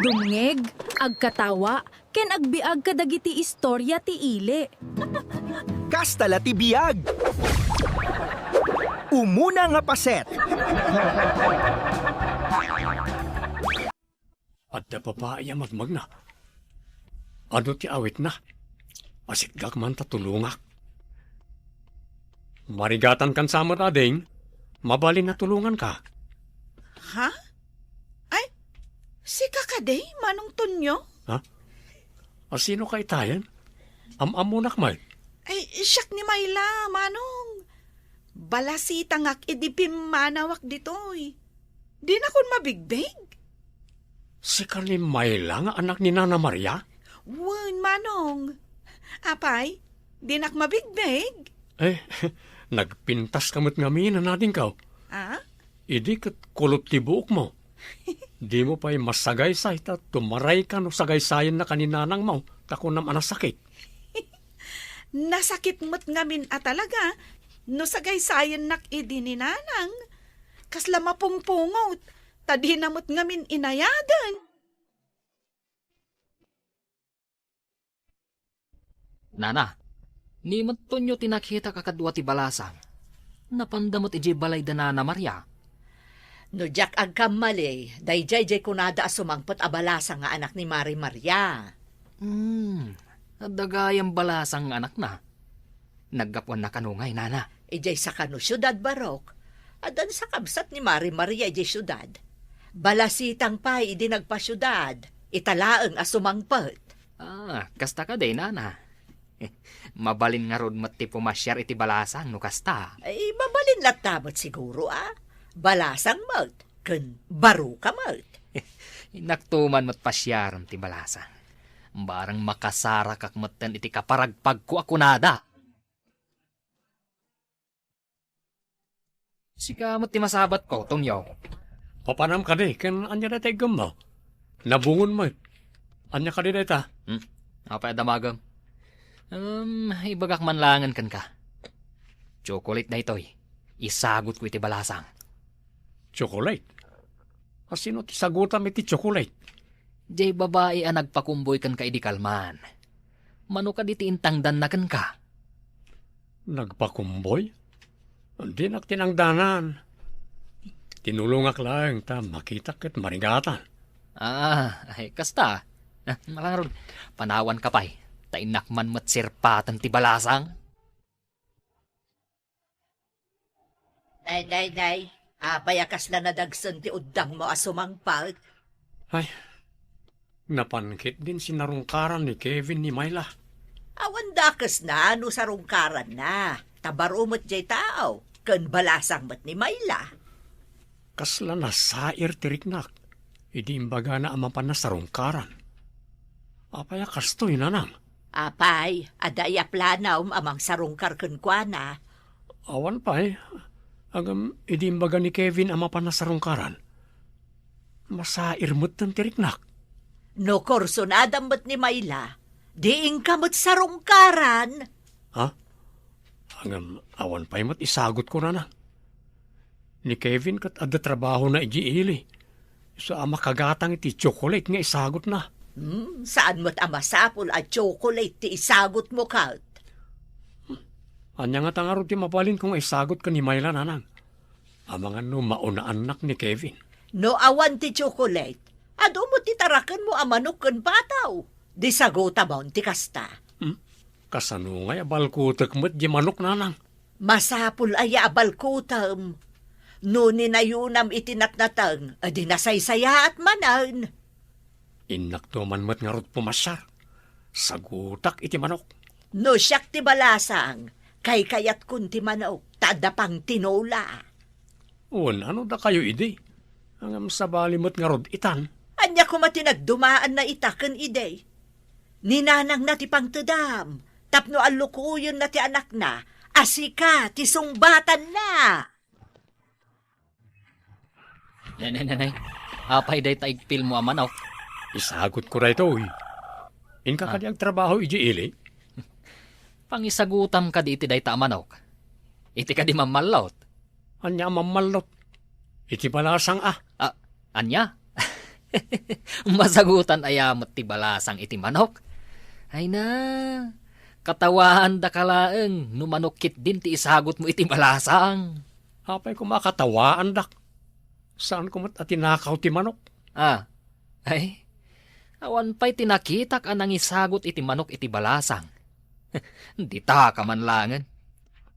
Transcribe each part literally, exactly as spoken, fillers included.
Dumngeg, agkatawa, ken agbiag kadagiti istoria ti ili. Kasta la ti biag. Umuna nga paset. Adda babai a magmagna. Adu ti awitna? Asitgak man ta tulongak. Marigatankan sa met, ading. Mabalin a tulonganka. Ha? Ay, sika kadi, Manong Tonyo? Ha? A, sino ka itayen? Am-ammonak met. Ay, siak ni Mayla, Manong. Balasitangak idi pimmanawak ditoy. Dinakon mabigbig. Sika ni Mayla nga anak ni Nana Maria? Wen, Manong. Apay, dinak mabigbig? Eh, nagpintas ka met ngamin, adingko. Ah? Idi ket kulot ti buokmo. Dimo pay masagaysay ta tumarayka no sagaysayennak ni nanangmo, ta kunam a nasakit. Nasakit met ngamin a talaga no sagaysayennak idi ni nanang. Kasla mapungpungot, ta dina met ngamin inayaden. Nana, ni met Tonyo ti nakitak a kadua ti balasang. Napanda met idiay balay da Nana Maria. No diak agkammali, daydiay diay kunada a sumangpet a balasang nga anak ni Mari Maria. Hmm, adda gayam balasang nga anakna. Naggapuanna kano ngay, Nana? Idiay sakano siudad, Barok. Addan sa kabsat ni Mari Maria idiay siudad. Balasitang pay idi nagpasiudad, ita laeng a sumangpet. Ah, kasta kadi, Nana. Mabalin ngarud met ti pumasiar iti balasang no kasta. Ay, mabalin latta met siguro, a. Balasang met, ken baro ka met. Inakto man met pasiaren ti balasang. Barang makasarakak metten iti kaparagpagko a kunada. Sika met ti masabatko, Tonyo. Papanam kadi, ken ania dayta iggemmo? Nabungon met. Ania kadi dayta? Hmm? Apay a damagem? Um, ibagak man laengen kenka. Chocolate daytoy. Isagutko iti balasang. Chocolate? A, sino ti sagutam iti chocolate? Diay babai a nagpakumboy kenka idi kalman. Mano kadi ti intangdanna kenka? Nagpakumboy? Dinak tinangdanan. Tinulongak laeng ta makitak ket marigatan. Ah, ay, kasta. Ah, malangrud, panawanka pay. Ta innak man met sirpaten ti balasang. Nay, nay, nay. Apay a kasla nadagsen ti uddangmo a sumangpet? Ay, napan ketdin sinarungkaran ni Kevin ni Mayla. Awan dakesna no sarungkaranna. Ta baro met diay tao, ken balasang met ni Mayla. Kasla nasair ti riknak. Idi imbagana a mapanna sarungkaran. Apay a kastoy, nanang? Apay, adda aya planom a mangsarungkar kenkuana? Awan pay. Ngem, idi imbaga ni Kevin a mapanna sarungkaran, masair metten ti riknak. No kursunadam met ni Mayla, di inka met sarungkaran. Ha? Ngem, awan pay met isagutko, nanang. Ni Kevin ket adda trabahona idiay ili. Isu a makagatang iti tsokolate nga isagutna. Hmm, saan met a masapul a tsokolate ti isagutmo ket? Ania ngata ngarud ti mabalinko nga isagut ken ni Mayla, nanang? Amangan no maunaannak ni Kevin. No awan ti tsokolate, adu met ti tarakenmo a manok ken pataw. Di sagutamon ti kasta. Hmm? Kasano ngay a balkutek met di manok, nanang? Masapul aya a balkutem? No ninayonam iti natnateng, di nasaysayaat manen. Innakto man met ngarud pumasiar. Sagutak iti manok. No siak ti balasang, kaykayatkon ti manok, ta adda pangtinola. Wen, ano dakayo idi? Ngem sabali met ngarud itan. Ania koma ti nagdumaanna ita ken idi? Ni nanangna ti pangtedam, tapno allukoyenna ti anakna a sika ti sungbatanna. Nay, nay, nay, nay. Apay dayta igpilmo a manok? Isagutko daytoy. Inka kadi agtrabaho idiay ili? Pangisagutam kadi iti dayta a manok? Iti kadi mammallot? Ania a mammallot? Iti balasang a. Ah, ania? Masagutan aya met ti balasang iti manok? Ay na, katawaandaka laeng no manok ketdin ti isagutmo iti balasang. Apay koma a katawaandak? Saanko met a tinakaw ti manok. Ah, ay, awan pay ti nakitak a nangisagut iti manok iti balasang. Ditaka man laengen.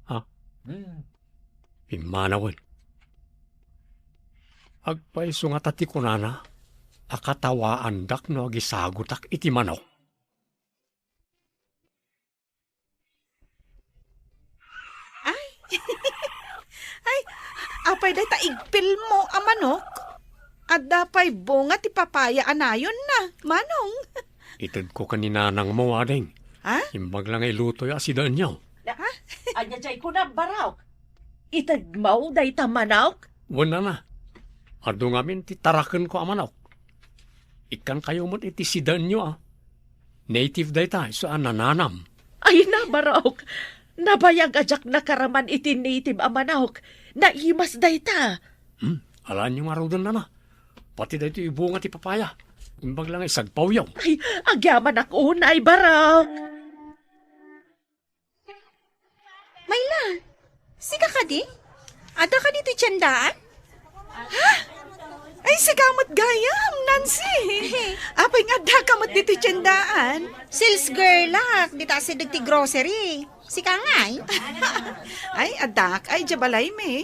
Ha? Hmm. Pimmanawen. Agpayso ngata ti kunana a katawaandak no agisagutak iti manok? Ay. Ay, apay dayta igpilmo a manok? Adda pay bunga ti papaya a nayonna, Manong. Itedko ken ni nanangmo, ading. Ha? Imbag la nga ilutoyo a sidaenyo. Ha? Ania jay kuna, Barok? Itedmo dayta manok? Wen, nana. Adu ngamin ti tarakenko a manok. Ikkankayo met iti sidaenyo, a. Native dayta, isu a nananam. Ay na, Barok. Nabayag a diak nakaraman iti native a manok. Naimas dayta. Hmm, alaenyo ngaruden, nana. Pati daytoy bunga ti papaya. Imbag la nga isagpawyo. Ay, agyamanak unay, Barok. Mayla, sika kadi? Adda kadi ti tiendaan? Ha? Ay, sika met gayam, Nancy. Apay nga adda ka met ditoy tiendaan? Sales girl ak, dita asideg ti grocery. Sika ngay? Ay, addak, ay, diay balaymi.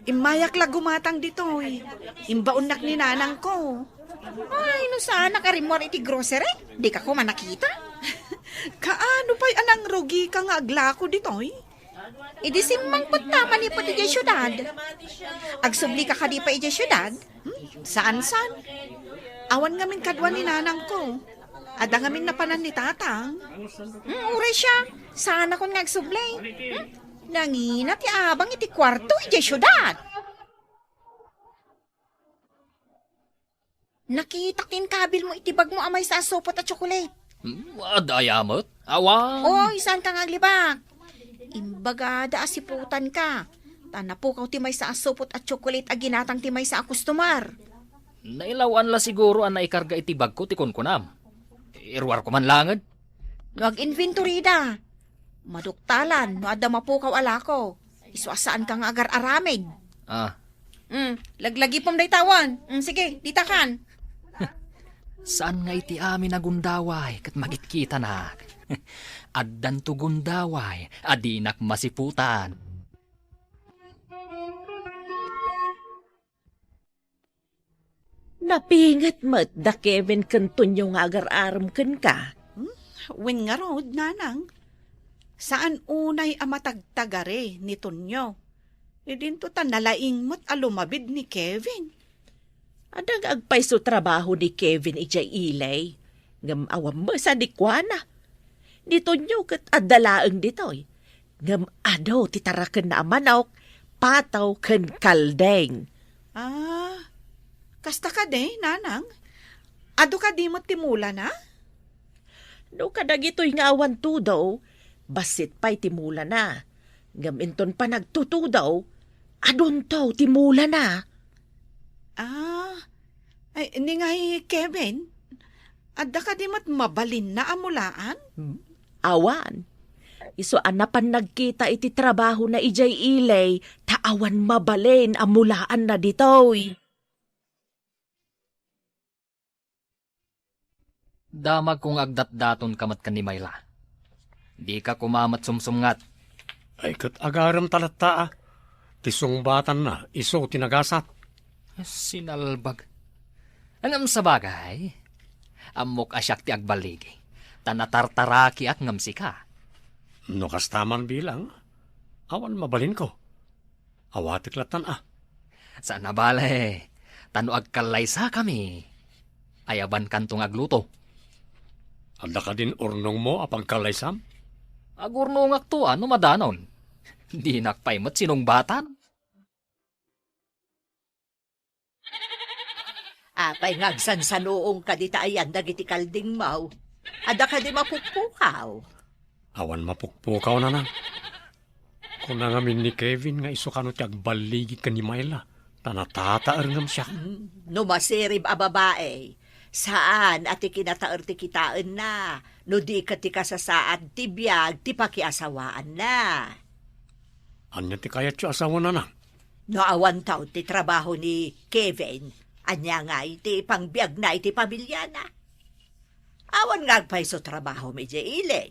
Immayak la gumatang ditoy. Imbaonnak ni nanangko. Ay, no saanak a rimmuar iti grocery, dika koma nakita. Kaano pay a nangrugika nga aglako ditoy? Idi simmangpet ta manipud idiay siudad. Agsublika kadi pay idiay siudad? Hmm, saan, saan? Awan ngamin kadua ni nanangko. Adda ngamin napanan ni tatang. Hmm, uray siak. Saanakon nga agsubli. Hmm? Nangina ti abang iti kuarto idiay siudad. Nakitak ti inkabilmo iti bagmo a maysa a supot a tsokolate. Hmm, adda aya met? Awan. Oy, saanka nga aglibak? Imbagada a siputanka. Ta napukaw ti maysa a supot a tsokolate a ginatang ti maysa a kustomar. Nailawan la siguro a naikarga iti bagko ti kunkunam. Iruarko man laengen. No ag-inventoryda, maduktalan no adda mapukaw a lako. Isu a saanka nga agar-aramid. Ah. Mm, laglagipem dayta awan. Mm, sige, ditakan. Saan nga iti amin a gundaway ket makitkitanak? Addanto gundaway a dinak masiputan. Napinget met da Kevin ken Tonyo nga agar-arem kenka? Hmm? Wen ngarud, nanang. Saan unay a matagtagari ni Tonyo. Idinto ta nalaing met a lumabid ni Kevin. Adda nga agpayso trabaho ni Kevin idiay Ilay, ngem awan met sadi kuana. Ni Tonyo ket adda laeng ditoy, ngem adu ti tarakenna a manok, pataw ken kaldeng. Ah, kasta kadi, nanang? Adu kadi met ti mulana? No kadagitoy nga awan tudo, bassit pay ti mulana. Ngem inton panagtutudo, adunto ti mulana. Ah, ay, ni ngay Kevin, adda kadi met mabalinna a mulaan? Hmm? Awan. Isu a napan nagkita iti trabahona idiay Ilay, ta awan mabalin a mulaanna ditoy. Damagko nga agdatdatonka met ken ni Mayla. Dika koma met sumsumngat. Ay, ket agarem ta latta, a. Ti sungbatanna, isu ti nagasat. Sinalbag. Ngem sabagay, ammok a siak ti agballigi, ta natartarakiak ngem sika. No kasta man bilang, awan mabalinko. Awatek lattan, a. Saan a bale, ta no agkallaysakami, ayabankanto nga agluto. Adda kadin urnongmo a pagkallaysam? Agurnongakto a no madanon. Dinak pay met sinungbatan. Apay nga agsansanuongka dita ayan dagiti kaldingmo? Adda kadi mapukpukaw? Awan mapukpukaw, nanang. Kuna ngamin ni Kevin nga isu kano ti agballigi ken ni Myla, ta natataer ngem siak. Hmm, no masirib a babai, Saan a ti kinataer ti kitaenna, no di ket ti kasasaad ti biag ti pakiasawaanna. Ania ti kayatyo a sawen, nanang? No awan taud ti trabaho ni Kevin, ania ngay ti pangbiagna iti pamiliana? Awan nga agpayso trabahom idiay ili.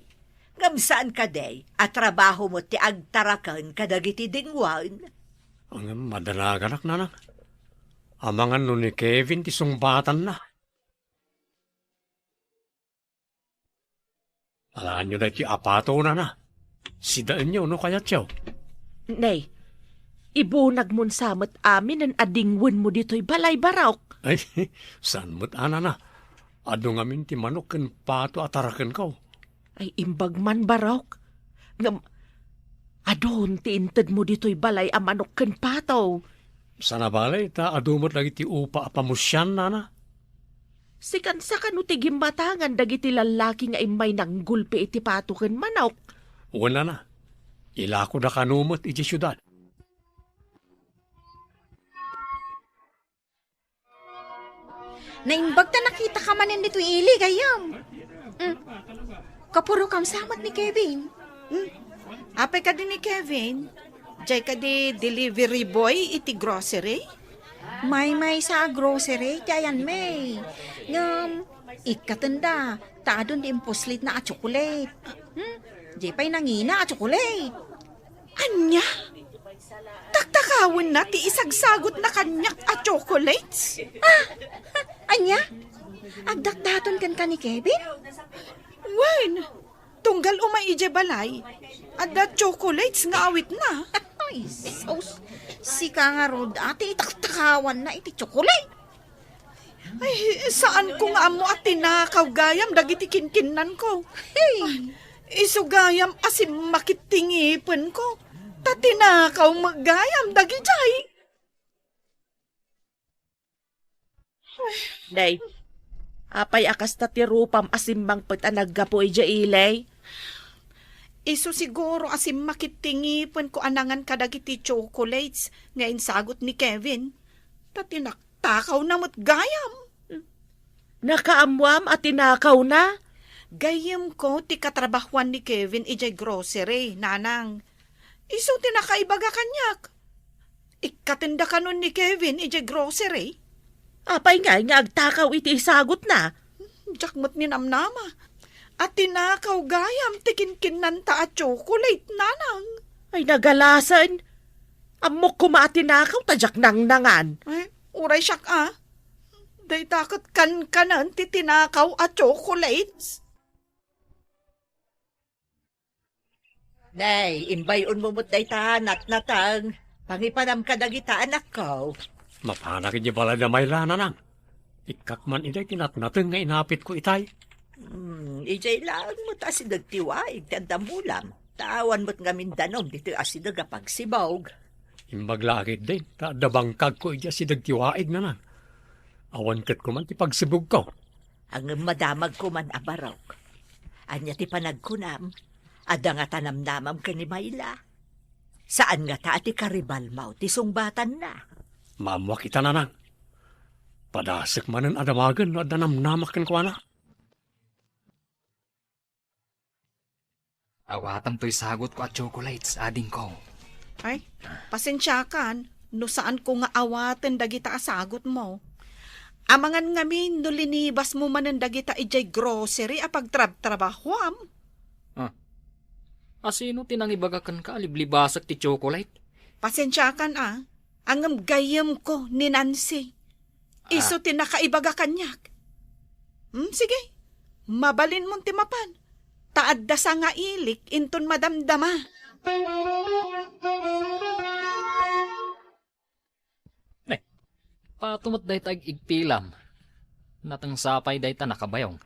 Ngem saan kadi a trabaho met ti agtaraken kadagiti dingwen? Ngem madanaganak, nanang. Amangan no ni Kevin ti sungbatanna. Alaenyo daytoy a pato, nana. Sidaenyo no kayatyo. Nay, ibunagmon sa met aminen a dingwenmo ditoy balay, Barok. Ay, saan met a, nana. Adu ngamin ti manok ken pato a tarakenko. Ay, imbag man, Barok. Ngem, adun ti intedmo ditoy balay a manok ken pato. Saan a bale, ta adu met dagiti upa a pamusian, nana. Sikan sa kano ti gimmatangan dagiti lallaki nga immay nanggulpi iti pato ken manok? Wen, nana. Ilako da kano met idiay siudad. Naimbag ta nakitaka manen ditoy ili, gayyem. Mm. Kapurokam sa met ni Kevin. Mm. Apay kadi ni Kevin? Diay kadi delivery boy iti grocery? Maymaysa a grocery ti ayanmi. Ngem, ikkatenda, ta adun ti impuslitna a chocolate. Hmm? Di pay nangina a chocolate. Ania? Taktakawenna ti isagsagutna kaniak a chocolates? Ah! Ania? Agdakdaton kenka ni Kevin? Wen, tunggal umay idiay balay, adda chocolates nga awitna. Ay, sus. Sika ngarud, a, ti itaktakawanna iti chocolate. Ay, saanko nga ammo a tinakaw gayam dagiti kinkinnanko. Hey! Isu gayam a simmakit ti ngipenko, ta tinakaw met gayam dagidiay. Day, apay a kasta ti rupam a simmangpet a naggapu idiay ili? Isu siguro a simmakit ti ngipenko a nangan kadagiti chocolates nga insagut ni Kevin. Ta tinak-, takawna met gayam. Nakaammoam a tinakawna? Gayyemko ti katrabahuan ni Kevin idiay grocery, nanang. Isu ti nakaibaga kaniak. Ikkatenda kanon ni Kevin idiay grocery. Apay ngay nga agtakaw iti isagutna? Diak met ninamnama a tinakaw gayam ti kinkinnanta a chocolate, nanang. Ay, nagalasen. Ammok koma a tinakaw ta diak nangnangan. Ay, uray siak a. Dayta ket kankanen ti tinakaw a chocolates. Nay, imbay-onmo met dayta natnateng. Pangipanam kadagita anakko. Mapanak idiay balay da Mayla, nanang. Ikkak man idiay ti natnateng nga inapitko itay. Hmm, idiay laeng met asideg ti waig ti adda mulam. Ta awan met ngamin danum ditoy asideg a pagsibug. Imbag la a ketdi, ta adda bangkagko idiay asideg ti waig, nanang. Awan ket koma ti pagsibugko. Ngem madamagko man a Barok. Ania ti panagkunam? Adda ngata namnamam ken ni Mayla? Saan ngata a ti karibalmo ti sungbatanna? Maammoak ita, nanang. Padasek manen a damagen no adda namnamak kenkuana. Awatam toy sagutko a chocolates, adingko. Ay, pasensiakan no saanko nga awaten dagita a sagutmo. Amangan ngamin no linibasmo manen dagita idiay grocery a pagtrabtrabahuam. Ah. Asino ti nangibaga kenka a liblibasek ti chocolate? Pasensiakan a, ngem gayyemko ni Nancy. Isu ti nakaibaga kaniak. Hmm, sige. Mabalinmon ti mapan. Ta adda sangailik inton madamdama. Ne, pato met dayta ig-igtilam. Natengsa pay dayta nakabayong.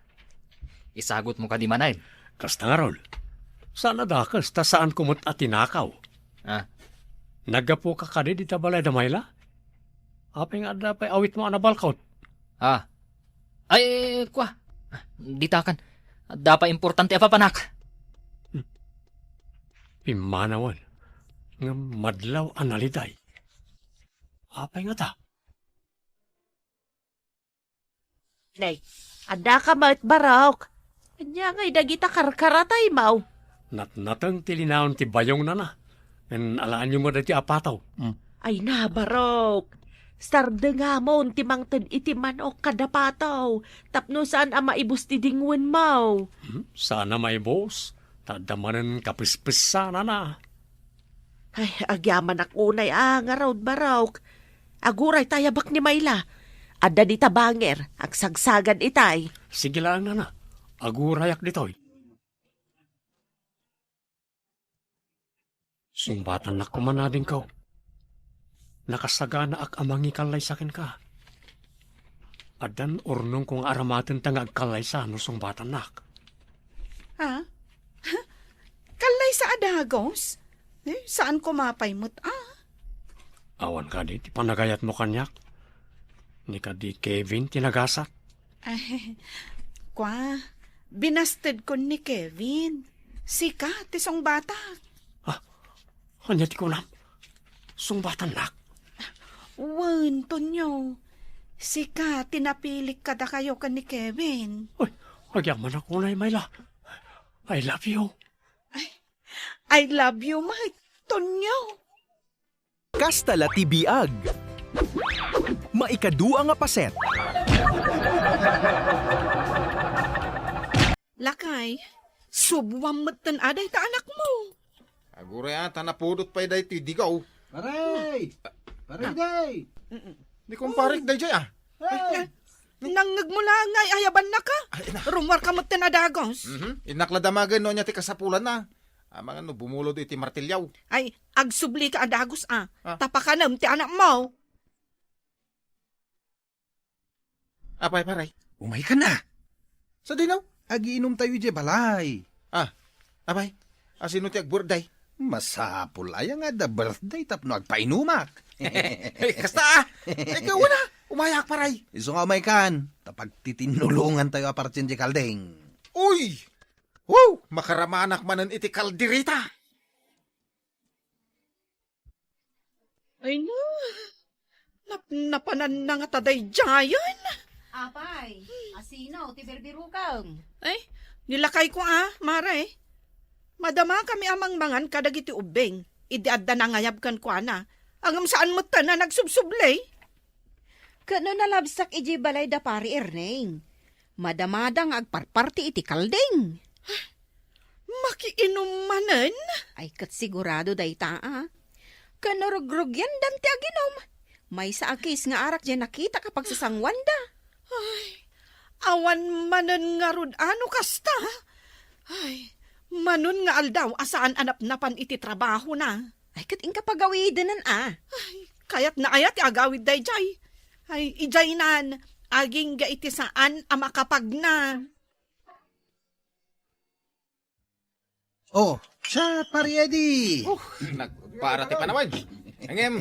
Isagutmo kadi manen? Kasta ngarud. Saan a dakes ta saanko met a tinakaw. Ah. Naggapuka kadi dita balay da Mayla? Apay nga adda pay awitmo a nabalkot? Ah. Ay, kua. Ditakan. Adda pay importante a papanak. Hmm. Pimmanawen. Ngem madlaw a naliday. Apay ngata? Nay, addaka met, Barok. Ania ngay dagita karkarataymo? Natnateng ti linaon ti bayong, nana. Ngem alaanyo met daytoy a pataw. Hmm. Ay na, Barok. Sardengamon ti mangted iti manok kada pataw tapno saan a maibus ti dingwenmo. Hmm? Saan a maibus? Ta adda manen kapespesa, nana. Ay, agyamanak unay a ngarud, Barok. Aguray ta ayabak ni Mayla. Adda dita banger, agsagsagad itay. Sige laeng, nana. Agurayak ditoy. Sungbatannak koma nadingko. Nakasaganaak a mangikallaysa kenka. Addan urnongko nga aramatenta nga agkallaysa no sungbatannak. Ha? Kallaysa a dagos? Eh, saan ko mapay met, ah? Awan kadi ti panagayatmo kaniak? Ni kadi Kevin ti nagasat? Ay, kwa, binastedkon ni Kevin. Sika ti sungbatak. Ah, ania ti kunam? Sungbatannak? Wen, Tonyo. Sika ti napilik kadakayo ken ni Kevin. Ay, agyamanak unay, Mayla. I love you. Ay, I love you, met, Tonyo. Kasta la ti biag. Maikadua nga paset. Lakay, subwam metten a dayta anakmo. Aguray a, ta napudot pay daytoy digaw. Pare! Pare Day! Ni kumparek dayjay, ah. Hey! Nangngegmo la ngay ayabannaka. Ay, na. Rummuarka metten a dagos. Mhm. Innak la damagen no ania ti kasapulanna. Amangan no bumulod iti martilyaw. Ay, agsublika a dagos, ah. Ah. Ta pakanem ti anakmo. Apay, pare? Umayka na. Sadino? Agiinumtayo idiay balay. Ah, apay, asino ti agbirthday? Masapul aya nga adda birthday tapno agpainumak? Hey, kasta, ah. Ikaw na, umayak, paray. Isu nga umaykan, ta pagtitinnulongantayo a partien di kalding. Uy! Wow! Makaramanak manen iti kaldereta. Ay na, nap-, napananna nga ta daydiayen. Apay, asino ti birbirokam? Ay, ni lakayko a, mare. Madamakami a mangmangan kadagiti ubbing, idi adda nangayab kenkuana. Ngem saan metten a nagsubsubli. Ket no nalabsak idiay balay da Pari Erneng, madamada nga agparparti iti kalding. Makiinum manen? Ay, ket sigurado dayta, a. Ken no rugrugyandan ti aginum, maysa a case nga arak diay nakitak a pagsasanguanda. Ay, awan manen ngarud a no kasta. Ay, manon nga aldaw a saan a napnapan iti trabahona. Ay, ket inka pagawidenen a. Ay, kayatna aya ti agawid daydiay? Ay, idiaynan, agingga iti saan a makapagna. Oh, siya, Pari Eddie. Oh, nagpara ti panawen. Ngem,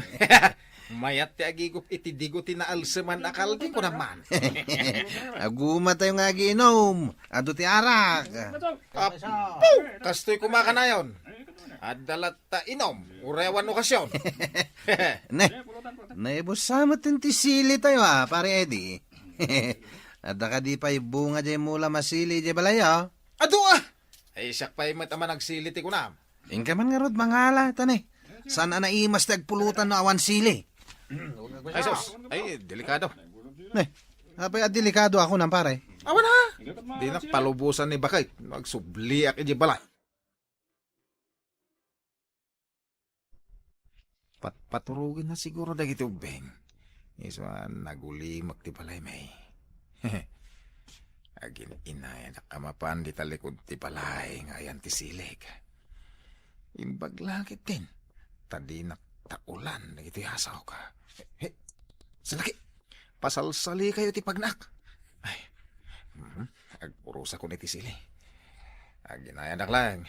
mayat ti agigup iti digo ti naalseman a kaldi, kunam man. Agumatayo nga agiinom. Adu ti arak. Apo, kastoy kumakanayon. Adda latta inom, uray awan okasion. Ne, naibusa met ti sili tayo, a, Pare Eddie. Adda kadi pay bunga diay mula masili diay balay, a? Adu, a! Ay, siak pay met a managsili ti kunam. Inka man ngarud mangala, ta ne. Saan a naimas ti agpulutan no awan sili? Ay, sus. Ay, delikado. Ne, apay a delikado a kunam, pare? Awan, a! Dinak palubosan ni baket no agsubliak idiay balay. Patpaturogenna siguro dagiti ubbing. Isu a nagulimek ti balaymi. Agin-inayanak a mapan dita likud ti balay nga ayan ti silik. Imbag la ketdin, ta dinak takulan dagiti asawko. He, he, salaki! Pasalsalikayo ti pagnak. Ay, hmm, agpurosakon iti sili. Aginayanak laeng.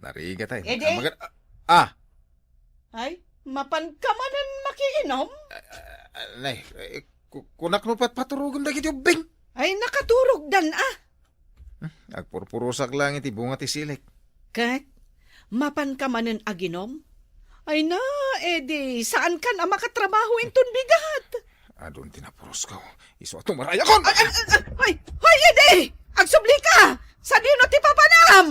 Narigatay. Edi? Amagan-, a-, a! Ay, mapanka manen makiinom? A, a, a, nay, eh, ku-, kunak no patpaturogem dagiti ubbing. Ay, nakaturogdan, a. Hmm, agpurpurosak laeng iti bunga ti silik. Ket, mapanka manen aginom? Ay na, edi, saankan a makatrabaho inton bigat? Adun ti napurosko. Isu a tumaray akon! Ay, ay, ay, ay, hoy, Eddie! Agsubli ka! Sadino ti papanam?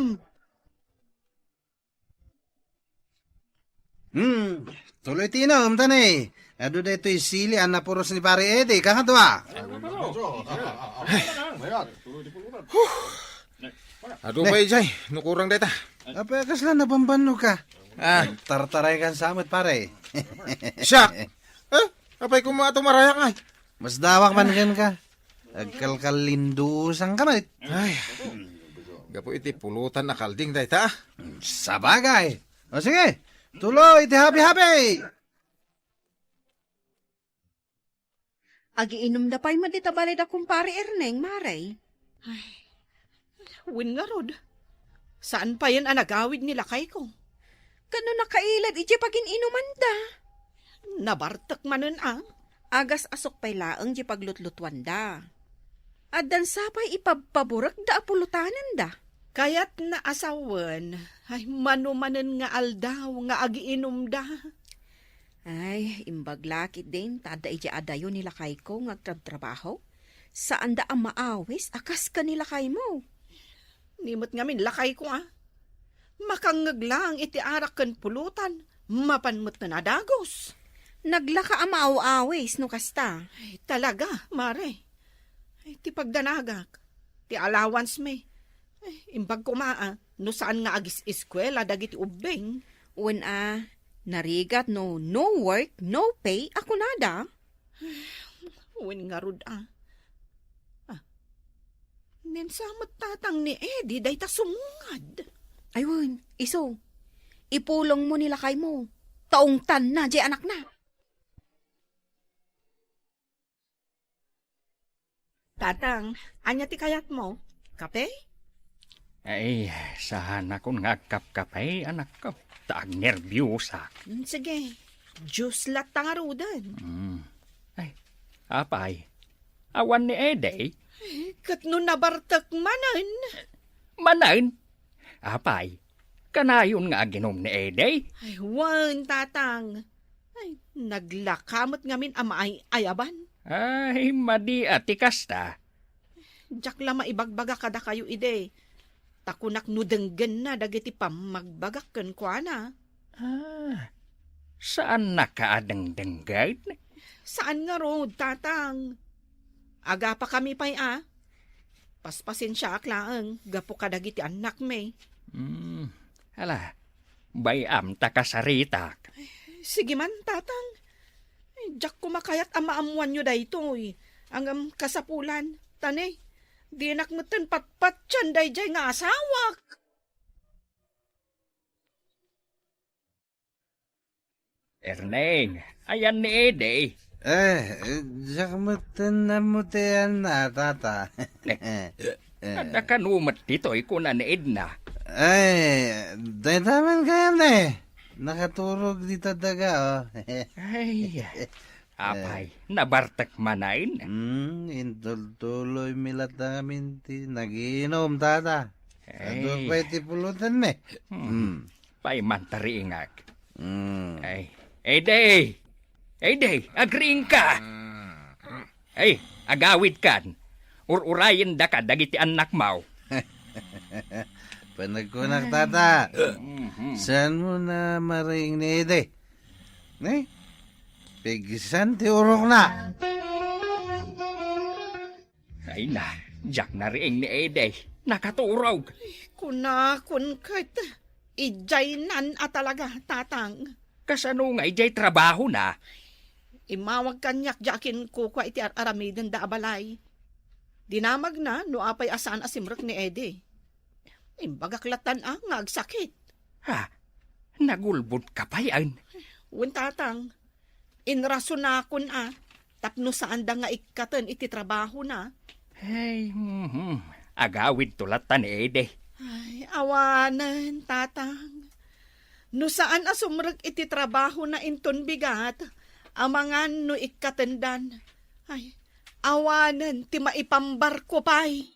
Hmm, tuloy ti inom, tani. Adu daytoy sili a napuros ni Pare Eddie, kakadua. Adu Ne. pay jay, nakurang dayta. Apay, kasla nabambannog ka? Ah. Tartaray kan samot, pare. Siak? Eh, apay koma a tumarayak ngay? Masdawak man ken ka. Agkalkalindusan ka met. Ay, gapu iti pulutan a kalding dayta, ah. Sabagay. O sige, tuloy iti habi-habi. Agiinumda pay met ita balay da kumpare Erneng, Mare. Ay, wen ngarud, saan payen a nagawid ni lakayko. Ket no nakailad idiay pagin-inumanda? Nabartek manen a. Agas-asok pay laeng diay paglutlutuanda. Addan sa pay ipabpaburekda a pulutanenda. Kayatna a sawen, ay, mano manen nga aldaw nga agiinumda. Ay, imbag la ketdin ta adda idiay adayo ni lakayko nga agtrabtrabaho. Saanda a maawis a kas ken ni lakaymo. Ni met ngamin lakayko, a. Makangngeg laeng iti arak ken pulutan, mapan met a dagus. Naglaka a maaw-awis no kasta. Ay, talaga, Mare. Ay, ti pagdanagak, ti allowance mi. Ay, imbag koma a, no saan nga agis-eskuela dagiti ubbing. Wen a, narigat no no work, no pay a kunada. Wen ngarud a. Ah, nensa met tatang ni Eddie dayta sumungad. Ay wen, isu, ipulongmo ni lakaymo. Taungtanna diay anakna. Tatang, ania ti kayatmo? Kape? Ay, saanakon nga agkapkape, anakko. Ta agnerbiosak. Mm, sige. Juice latta ngaruden. Mm. Ay, apay, awan ni Eddie? Eh, ket no nabartek manen? Manen? Apay, kanayon nga aginom ni Eddie? Ay, wen, tatang. Ay, naglaka met ngamin a maay-ayaban. Ay, madi a ti kasta. Diak la maibagbaga kadakayo idi. Ta kunak no denggenna dagiti pammagbagak kenkuana. Ah, saannaka a dengdenggen? Saan ngarud, tatang. Agapakami pay a. Paspasensiaak laeng gapu kadagiti annakmi. Hmm, ala, bay-am ta kasaritak. Sige man, tatang. Diak koma kayat a maammoanyo daytoy. Ngem kasapulan, ta ne, dinak metten patpatian daydiay nga asawak. Erneng, ayan ni Eddie. Eh, diak metten ammo ti ayanna, tata. Eh, adda kano met ditoy kuna ni Edna? Ay, dayta man kayat ne. Nakaturog dita daga, oh. Ay, apay, nabartek manen? Hmm, intultuloy mi latta ngamin ti nagiinom, tata. Adu pay ti pulutanmi. Hmm. Hmm. Pay man tariingak. Hmm. Ay, Eddie! Eddie, agriingka! Ay, agawidkan. Ur-urayendaka dagiti annakmo. Panagkunak, tata. Mhm. Saanmo a mariing ni Eddie? Ne? Pigsan ti urokna. Ay na, diak nariing ni Eddie. Nakaturog. Kunakon ket, idiaynan a talaga, tatang. Kasano nga idiay trabahona? Immawag kaniak diay akinkukua iti ar-aramidenda a balay. Dinamagna no apay a saan a simrek ni Eddie. Imbagak lattan a nga agsakit. Ha? Nagulbodka payen? Wen, tatang. Inrasonakon a tapno saanda nga ikkaten iti trabahona. Ay, mhm. Agawidto latta ni Eddie. Ay, awanen, tatang. No saan a sumrek iti trabahona inton bigat, amangan no ikkatendan. Ay, awanen ti maipambarko pay.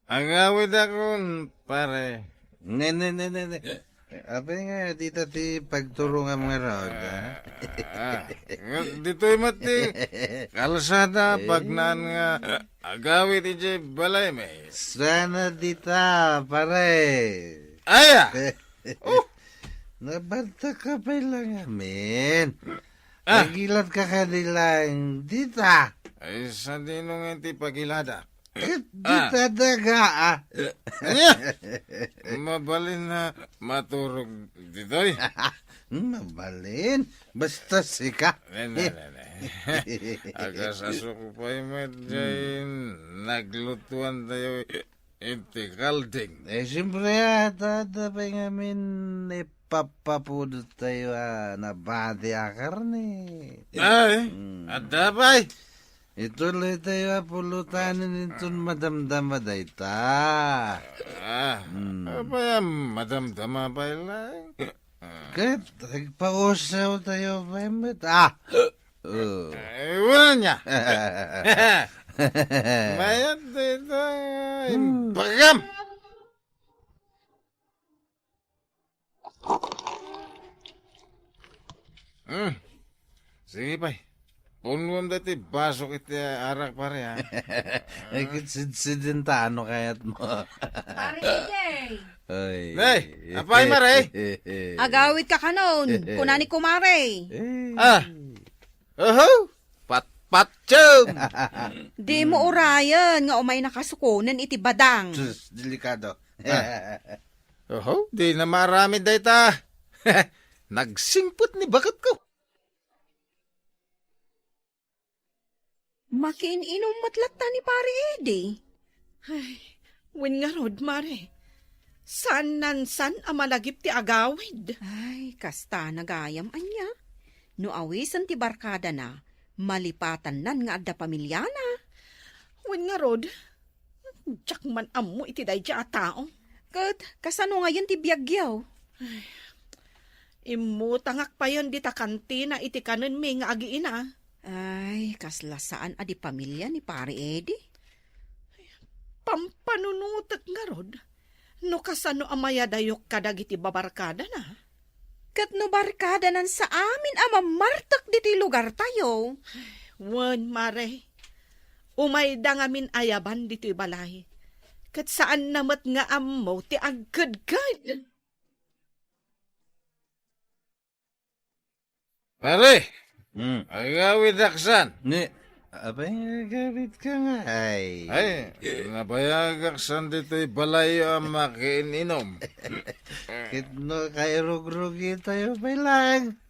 Agawidakon, pare. Ne, ne, ne, ne, ne. Apay nga, dita ti pagturongam ngarud, ha? Ah, ah. Ditoy met ti kalsada, Eh. pagnaan nga agawid idiay balaymi. Sana dita, pare. Aya! Oh! Nabantak ka pay lang amin. Ah. Nagilat ka kadi lang dita. Ay, sadino nga ti pagilada? Eh, Ah. dita daga, ah. Ania? Mabalin a maturog ditoy? Mabalin? Basta sika. Ne, ne, ne, ne. Agasasok pay met jay Hmm. naglutuan tayo iti kalding. Eh, siyempre, ah, ta-, ta pay ngamin ipapapudot tayo, ah, nabati a karne. Ay, Hmm. adda pay. Ituloy tayo a pulutanen inton madamdama dayta. Ah, Hmm. apay a madamdama pay laeng? Ket agpausaw tayo pay met. Ah! Oh. Eh, wala niya. Mayat dayta, Hmm. imbagam. Hmm. Sige pay. Punnuam daytoy basok iti arak, pare, ha? Ay, ket sidsidenta, ano kayat mo? Pare A J. Ay. Nay, apay, mare? Agawid ka kanon, kuna ni kumare. Eh. Ah. Oho! Patpatsyem! Di mo urayen nga umay nakasukonen iti badang. Sus, delikado. Ah. Oho, di na maaramid dayta. Nagsingpet ni baketko. Makiin-inom met latta ni Pare Eddie. Ay, wen ngarud, Mare. Saan-saan a malagip ti agawid. Ay, kasta na gayam ania. No awisen ti barkadana, malipatannan nga adda pamiliana. Wen ngarud, diak man ammo iti daydiay a tao. Ket kasano ngayen ti biagyo? Ay, immutangak payen dita kantina iti kanenmi nga agiina. Ay, kasla saan a di pamilia ni Pare Eddie. Pampanunotek ngarud, no kasano a mayadayok kadagiti babarkadana. Ket no barkadanan sa amin a mammartek ditoy lugartayo. Wen, Mare, umayda ngamin ayaban ditoy balay. Ket saanna met nga ammo ti agkedked. Pare, Hmm. Agawidak san? Ni, apay nga agawid ka nga, ay. Ay, nabayagak san ditoy balay a makiin-inom. Ket no kairugrugi tayo pay lang.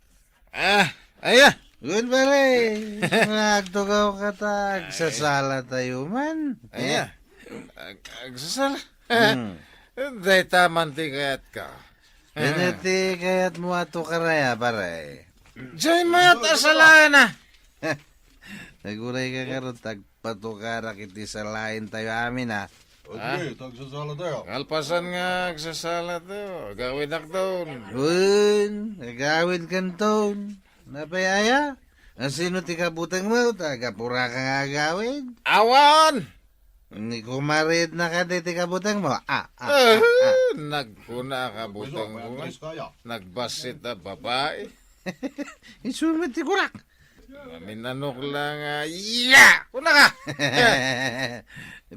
Ah, aya. Wen, pare. Nga agtugaw ka ta, agsasala tayo man. Aya. Ag-, agsasala. Hmm. Dayta man ti kayat ka. Dayta ti kayat mo a tukara, pare. Jay mayat a salaen, a. Naguray ka ngarud, ta agpatukarak iti salaen tayo amin, a. O, sige, ta agsasala tayo. Kalpasan nga agsasala tayo, agawid akton. Wen, agawid kanton. Napay aya? Asino ti kabutengmo? Ta gapu ra ka nga agawid? Awan! Ni kumarit na ka di ti kabutengmo? Ah, ah, ah, Eh, ah. Nagkuna a kabutengmo. Nagbassit a babae. Isu met ti kunak. Maminanok lang, ah, iya! Kuna ka!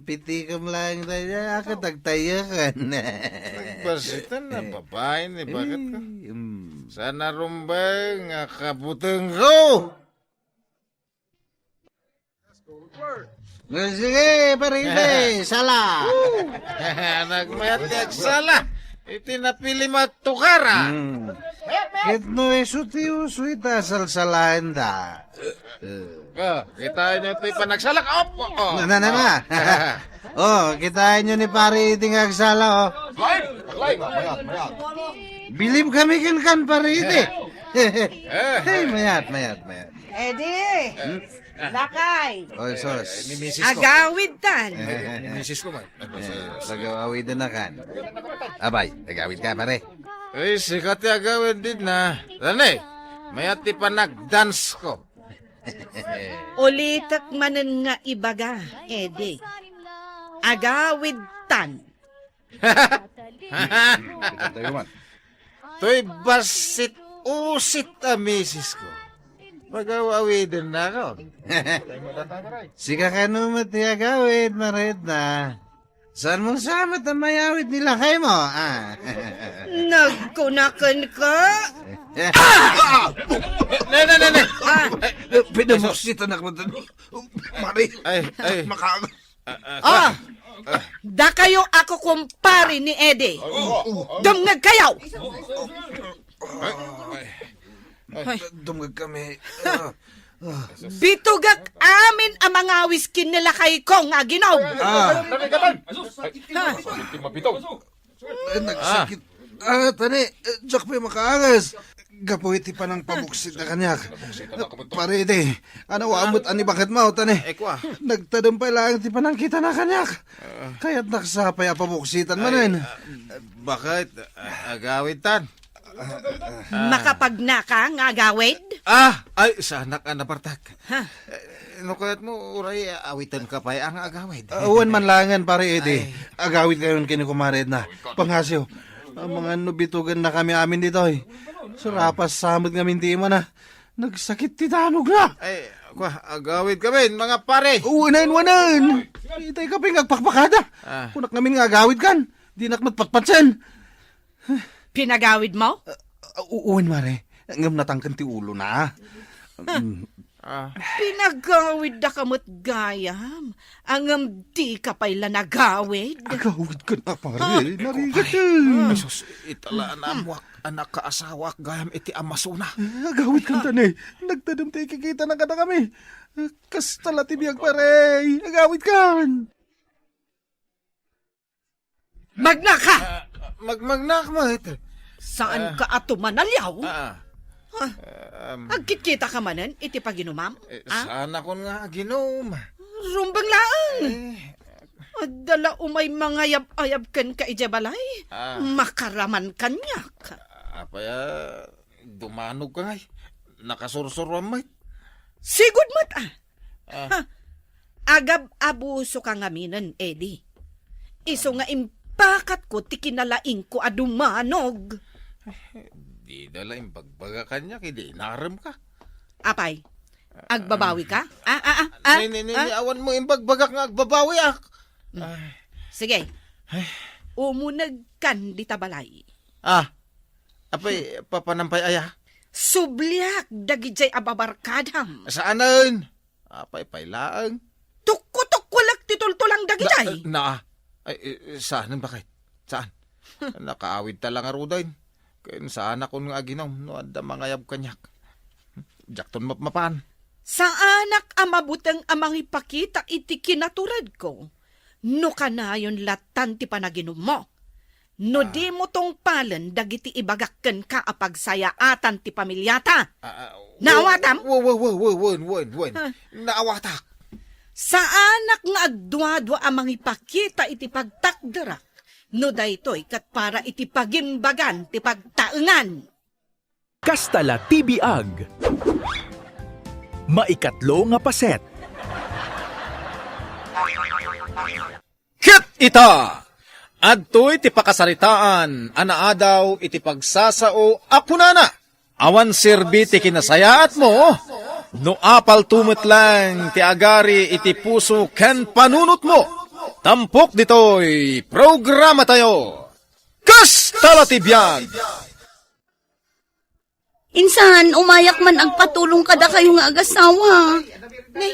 Pitikem lang tayo, ah, katagtayakan. Nagbassitan a babae ni bakit ka? Eh, mm. Sana rumbeng nga kabutengko! Eh, sige, paride, sala. Nagmayat ti agsala. Iti napili mo a tukara. Hmm. Ket no isu ti uso ita, salsalaen da. Eh. Oh, kitaenyo ti panagsalak. Op, oh, oh. Na, na, na, na. Oh, kitaenyo ni pare iti nga agsala, oh. Mayat, mayat. Bilib kami kenkan, pare iti. Eh. Hey, mayat, mayat, mayat. Eddie. Hmm? Lakay. Oy, sos. Ni misis ko. Agawid tan. Ni misis ko man. Eh, pag-awidan na kan. Abay, agawid ka, pare. Ay, sika ti agawid din na. Lani, mayat ti panagdance ko. Ulitek manen nga ibaga, Eddie. Agawid tan. Kita tayo man. Toy bassit-usit a misis ko. Pagaw-awiden nakon. Sika kano met ti agawid, Mare Edna. Saan mo sa met a mayawid ni lakay mo, ah? Nagkunakan ka? Ne, ne, ne, ne. Ah. Eh, pinamuksitan ako dun. Mare. Ay, ay. Maka- Ah, dakayo ako kumpare ni Eddie. Dumngeg kayo. Ay. Dumngeg kami. Ah. Bitugak amin a mangawis ken ni lakay ko nga aginom. Ah. Ha? Eh, nagsakit. Ah, tani, eh, diak pay makaangas. Gapu iti panangpabuksit na kaniak. Paridi, ano, amot ani bakit mo, tani? Eh, kwa. Nagtadem pay laeng ti panangkita na kaniak. Kayat naksa pay a pabuksitan manen. Ah, bakit? Ah, agawid tan? Makapagnaka nga agawid? Ah, ay, sanak a napartak. Ha? Eh, no kayat mo, uray, awitan ka pay nga agawid. Ah, wen man laengen, Pare Eddie. Ay. Agawid kayon ken ni Kumare Edna. Panghasiw, amangan no bitugen na kami amin ditoy. Sarapas sa met ngamin ti imana. Nagsakit ti danog na. Ay, kwa, agawid kami, mga pare. Wanan, wanan. Itay ka pay nga agpakpakada. Ah. Kunak ngamin nga agawid kan. Dinak met patpatsen. Pinagawid mo? Ah, u-, wen, Mare. Ngem natangken ti ulo na. Mm. Ah. Pinagawid da ka met gayam. Ngem di ka pay la nagawid. Agawid ka na, pare. Ha? Narigat, eh. Ay, sus, itala na amuak, anak ka asawaak gayam iti amasona. Agawid ka, tani. Nagtadem ti ikikita na kadakami. Kasta la ti biag, pare. Agawid kan. Magnak ka! Ah, mag-, magnak met. Saan ka a tumanaliaw? Ah, ah. Ha? Um, agkitkita ka manen iti paginumam? Eh, ah? Saanakon nga aginum? Rumbeng laeng. Eh. Adda la umay mangayab-ayab kenka idiay balay. Ah. Makaraman kaniak. Apay a, dumanog ka ngay. Nakasursuruam met. Sigud met, ah. Ah. Ha? Agab-abuso ka ngaminen, Eddie. Isu nga impakatko ti kinalaingko a dumanog. Dida la imbagbaga kaniak idi inarem ka. Apay, agbabawi ka? Ah, ah, ah, ah, ni, ni, ni, ah? Ni, awan mo imbagbagak nga agbabawiak. Mm. Ay. Sige. Ay. Umuneg kan dita balay. Ah. Apay, papanam pay aya? Subliak dagidiay a babarkadam. Saanen? Apay pay laeng? Tukko-tukkolek ti tultulang dagidiay. Na, na, ay, eh, saanen, bakit? Saan? Nakaawid ta la ngaruden. Ken saanakon nga aginom no adda mangayab kaniak. Diakton mapmapan. Saanak a mabuteng a mangipakita iti kinaturedko no kanayon latan ti panaginummo. No, ah, dimo tungpalen dagiti ibagak kenka a pagsayaatan ti pamiliata. Ah, ah, naawatam? Wen, wen, wen, wen, wen. Ha? Naawatak. Saanak nga agduadua a mangipakita iti pagtakderak, no daytoy ket para iti pagimbagan ti pagtaengan. Kasta la ti biag. Maikatlo nga paset. Ket ita, adtoy ti pakasaritaan a naadaw iti pagsasao a kunana, awan serbi ti kinasayaatmo, no apalto met laeng ti agari iti puso ken panunotmo. Tampok ditoy programatayo. Kasta la ti biag! Insan, umayak man agpatulong kadakayo nga agasawa. Nay,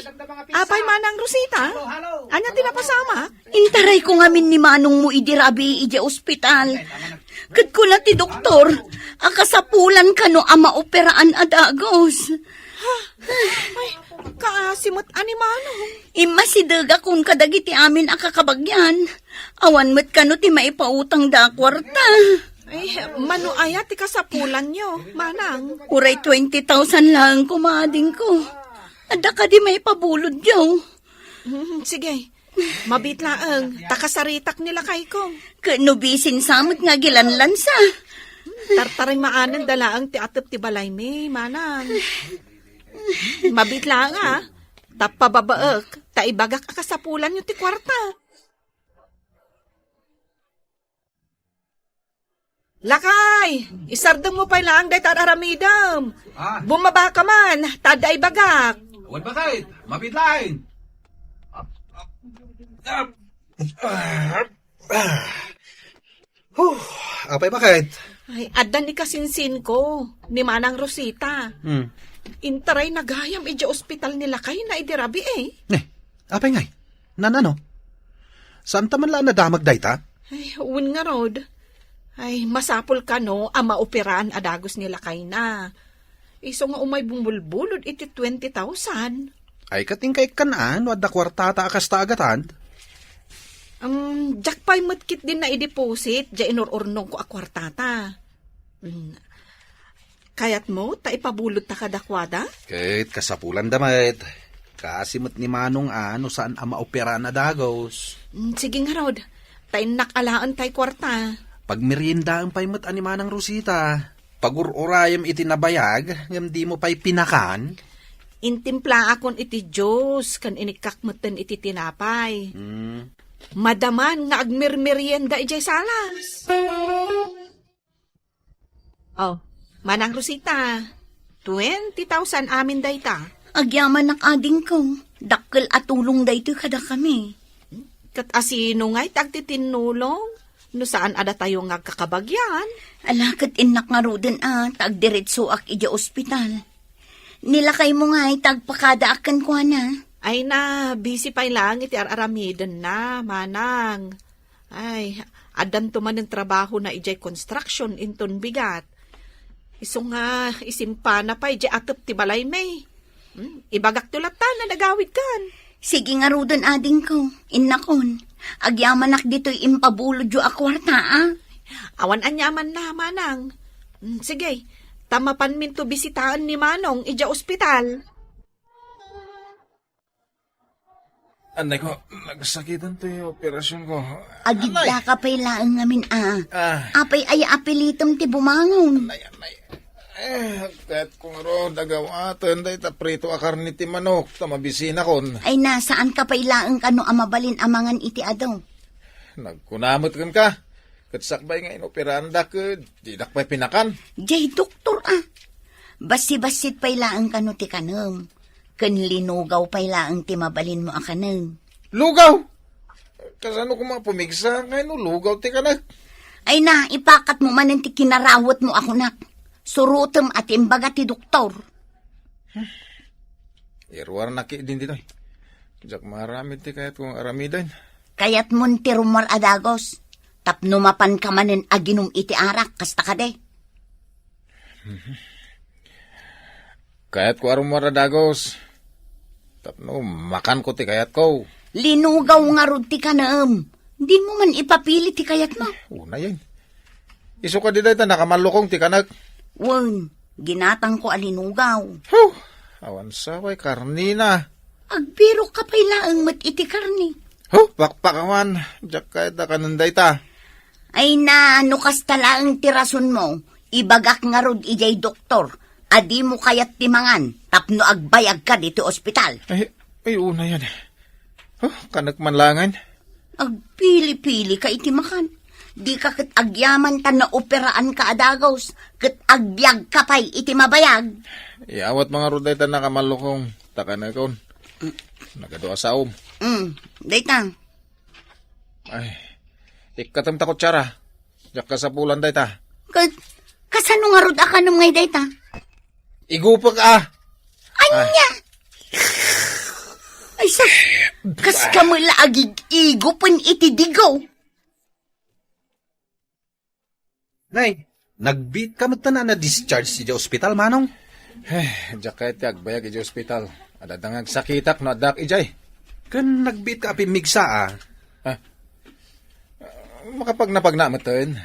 apay manang Rosita? Ania ti napasamak? Intarayko ngamin ni manongmo idi rabii idiay ospital. Ket kuna ti doktor, a kasapulan kano a maoperaan a dagus. Ha? Ay, kaasi met a ni manong. Immasidegakon kadagiti amin a kakabagyan. Awan met kano ti maipautangda a kuarta. Ay, mano aya ti kasapulanyo, manang? Uray twenty thousand laeng koma, adingko. Adda kadi maipabulodyo? Hmm, sige. Mabiit laeng, ta kasaritak ni lakayko. Ket no bisin sa met nga agilanlansa. Tartarimaanen da laeng ti atep ti balaymi, manang. Mabiit laeng, a. Ta pababaek, ta ibagak a kasapulanyo ti kuarta. Lakay, isardengmo pay laeng dayta ar-aramidem. Ah. Bumaba ka man, ta adda ibagak. Wen, bakit? Mapit laeng. Huh, apay, bakit? Ay, adda ni kasinsinko, ni Manang Rosita. Hmm. Intaray nagayam idiay ospital ni lakayna idi rabii. Ne, apay ngay? Nanano? Saan ta man la a nadamag dayta? Ay, wen ngarud. Ay, masapul kano a maoperaan a dagus ni lakayna. Isu nga umay bumulbulod iti twenty thousand. Ay, ket inka ikkan a no adda kuartata a kasta a gatad? Um, diak pay met ketdin naideposit, diay inur-urnongko a kuartata. Mm. Kayatmo ta ipabulodta kadakuada? Ket kasapulanda met. Kaasi met ni Manong a no saan a maoperaan a dagus. Mm, sige ngarud. Ta innak alaen tay kuarta. Pagmeriendaem pay met a ni Manang Rosita. Pagur-urayem iti nabayag, ngem dimo pay pinakan? Intimplaakon iti juice, ken inikkak metten iti tinapay. Mm. Madaman nga agmermerienda idiay salas. Oh, Manang Rosita, twenty thousand amin dayta. Agyamanak, adingko. Dakkel a tulong daytoy kadakami. Ket asino ngay ti agtitinnulong no saan a datayo nga agkakabagyan? Ala, ket innak ngaruden a ta agdiretsoak idiay ospital. Ni lakaymo ngay ta agpakadaak kenkuana. Ay na, busy pay laeng iti ar-aramidenna, Manang. Ay, addanto manen trabahona idiay construction inton bigat. Isu nga, isimpana pay idiay atep ti balaymi. Hmm, ibagakto latta no agawidkan. Sige ngaruden, adingko. Innakon. Agyamanak ditoy impabulodyo a kuarta, a. Awan aniamanna, Manang. Hmm, sige, ta mapanminto bisitaen ni Manong idiay ospital. Anay ko, nagsakitan toy operasyonko. Anay. Agidda ka pay laeng ngamin, a. Ah. Apay aya apilitem ti bumangon? Anay, anay. Eh, kayatko ngarud a gawaten dayta prito a karne ti manok, ta mabisinakon. Ay na, saanka pay laeng kano a mabalin a mangan iti adu? Nagkuna met kenka. Ket sakbay nga inoperaandak, didak pay pinakan. Diay doktor, a. Bassit-bassit pay laeng kano ti kanem. Ken linugaw pay laeng ti mabalinmo a kanen. Lugaw? Kasano koma pumigsa nga no lugaw ti kanek? Ay na, ipakatmo manen ti kinarawetmo a kunak. Surotem a ti imbaga ti doktor. Iruarnak ketdin ditoy. Diak maaramid ti kayatko nga aramiden. Kayatmon ti rummuar a dagus, tapno mapanka manen aginum iti arak, kasta kadi? Kayatko a rummuar a dagus. Tapno makanko ti kayatko. Linugaw ngarud ti kanem. Dimo man ipapili ti kayatmo. Unayen. Isu kadi dayta nakamallukong ti kanek. Wen, ginatangko a linugaw. Huh! Awan sa pay karnina. Agbirok ka pay laeng met iti karni. Huh! Pakpak awan. Diak kayat a kanen dayta. Ay na, no kasta laeng ti rasonmo, ibagak ngarud idiay doktor a dimo kayat ti mangan tapno agbayagka ditoy ospital. Ay, ay, unayen. Huh, kanek man laengen. Agpili-pili ka iti makan. Dika ket agyaman ta naoperaanka a dagus, ket agbiagka pay iti mabayag. Iyawatmo ngarud dayta nakamallukong, ta kanekon. Nagadu a saom. Mm, dayta. Ay, ikkatem ta kutsara. Diak kasapulan dayta. Ka-, kasano ngarud a kanem ngay dayta? Igupek a. Anya? Ay, sa, kas ka met la agig-igupen iti digaw. Nay, nagbiit ka met a na-discharge iti ospital, Manong? Eh, diak kayat ti agbayag iti ospital. Adda nga agsakitak no addaak idiay. Ken nagbiit ka a pimmigsa, a. Ah, makapagnapagna metten.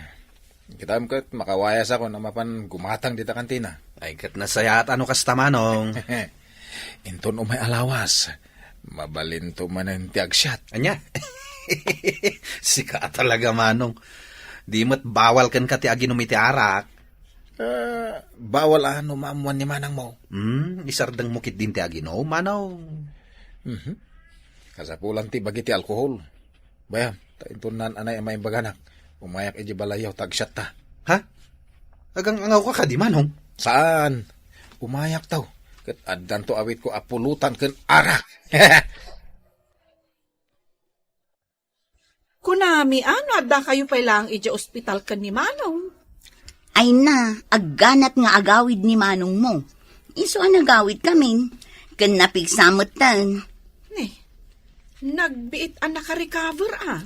Kitam ket makawayasakon a mapan gumatang dita kantina. Ay, ket nasayaat a no kasta, Manong. Inton umay a lawas, mabalinto manen ti agsiat. Ania? Sika a talaga, Manong. Di met bawal kenka ti aginum iti arak. Ah, bawal a no maammuan ni manangmo. Hmm, isardengmo ketdin ti aginum, Manong. Mhm. Kasapulan ti bagi ti alkohol. Bayam, ta inton naan-anay a maimbaganak, umayak idiay balayyo ta agsiatta. Ha? Agang-angawka kadi, Manong? Saan? Umayakto. Ket addanto awitko a pulutan ken arak. Kunami, a, no addakayo pay laeng idiay ospital ken ni Manong? Ay na, agganat nga agawid ni Manongmo. Isu a nagawidkamin, ken napigsa metten. Ni, nagbiit a nakarecover, a.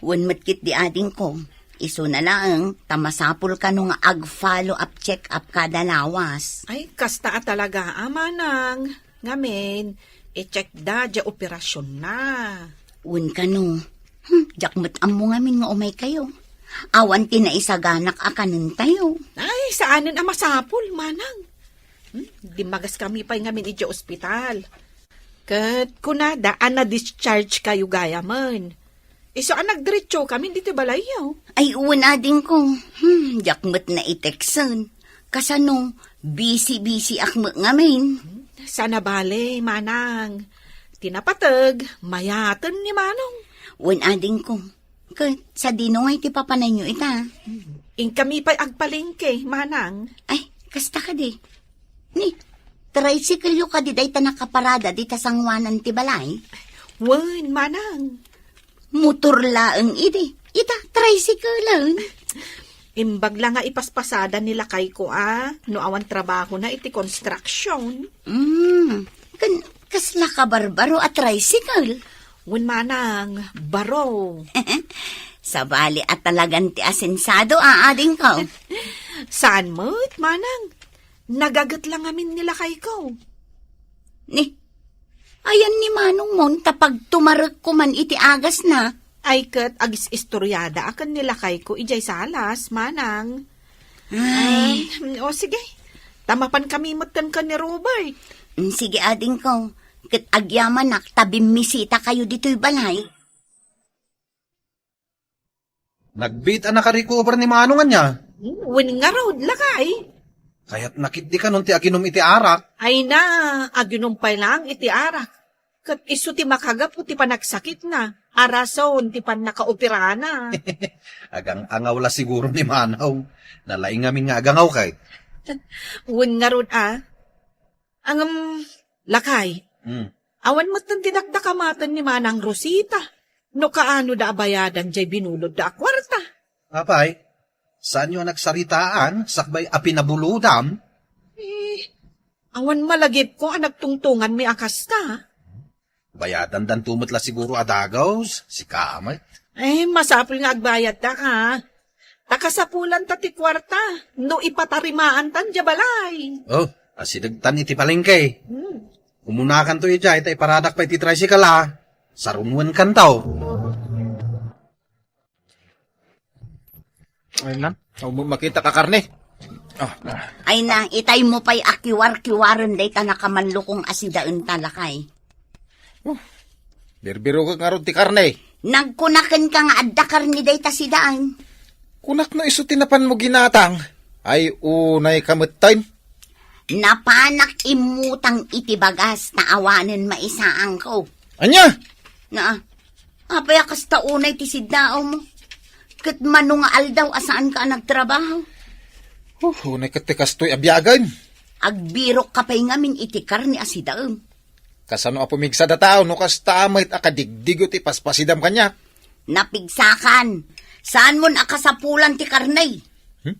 Wen met ketdi, adingko. Isuna laeng, ta masapul kano nga ag-follow up check-up kada lawas. Ay, kasta a talaga, a, Manang. Ngamin, i-check da diay operasionna. Wen kano, hmm, diak met ammo ngamin nga umaykayo. Awan ti naisaganak a kanentayo. Ay, saanen a masapul, Manang. Hmm, dimmagaskami pay ngamin idiay ospital. Ket kunada a na-dischargekayo gayamen. Isu a nagdiretsokamin ditoy balayyo. Ay, wen, adingko. Hmm, diak met naitexten. Kasano, busy-busyak met ngamin. Saan a bale, Manang. Ti napateg, mayaten ni Manong. Wen, adingko. Ket, sadino ngay ti papananyo ita? Inkami pay agpalengke, Manang. Ay, kasta kadi. Ni, tricycle-yo kadi dayta nakaparada dita sangoanan ti balay? Wen, Manang. Motor laeng idi. Ita, tricycle-en. Imbag la nga ipaspasada ni lakayko a, no awan trabahona iti construction. Mm, ken kasla kabarbaro a tricycle? Wen, Manang, baro. Sabali a talagan ti asensado, a, adingko. Saan met, Manang? Nagaget la ngamin ni lakayko. Ni, ayan ni Manongmon ta pagtumarekko man iti agasna. Ay ket agis-istoriada a ken ni lakayko idiay salas, Manang. Ay. Um, o sige, ta mapankami metten ken ni Robert. Mm, sige, adingko. Ket agyamanak ta bimmisitakayo ditoy balay. Nagbiit a nakarecover ni Manong ania? Wen ngarud, lakay. Kayatna ketdi kanon ti aginom iti arak. Ay na, aginom pay laeng iti arak. Ket isu ti makagapu ti panagsakitna, a rason ti pannakaoperana. Agang-angaw la siguro ni Manong. Nalaing ngamin nga agangaw kay. Wen ngarud a. Ngem, lakay. Hmm. Awan metten ti dakdakamaten ni Manang Rosita. No kaano da a bayadan diay binulodda a kuarta. Apay, saanyo a nagsaritaan sakbay a pinabulodam? Eh, awan malagipko a nagtungtonganmi a kasta. Bayadandanto met la siguro a dagus, sika met. Eh, masapul nga agbayadta ka. Ta kasapulanta ti kuarta, no ipatarimaantan diay balay. Oh, asidegtan iti palengke. Hmm. Umunakanto idiay, ta iparadak pay ti tricycle, a. Sarunwenkanto. Ay na, makita ka karne. Ah. Ay na, itay mo pay a kiwar-kiwaren dayta nakamanlukong a sidaen ta, lakay. Oh, birbirokek ngarud ti karne. Nagkunaken ka nga adda karne dayta sidaen. Kunak no isu ti napan mo ginatang. Ay, unay ka metten. Napanak immutang iti bagas ta awanen maisaanko. Ania? Na, apay a kasta unay ti siddaawmo? Ket mano nga aldaw a saanka a nagtrabaho? Oh, unay ket ti kastoy a biagen. Agbirok ka pay ngamin iti karne a sidaem. Kasano a pumigsada tao no kasta met a kadigdigo ti paspasidam kaniak? Napigsakan. Saanmon a kasapulan ti karne? Hmm?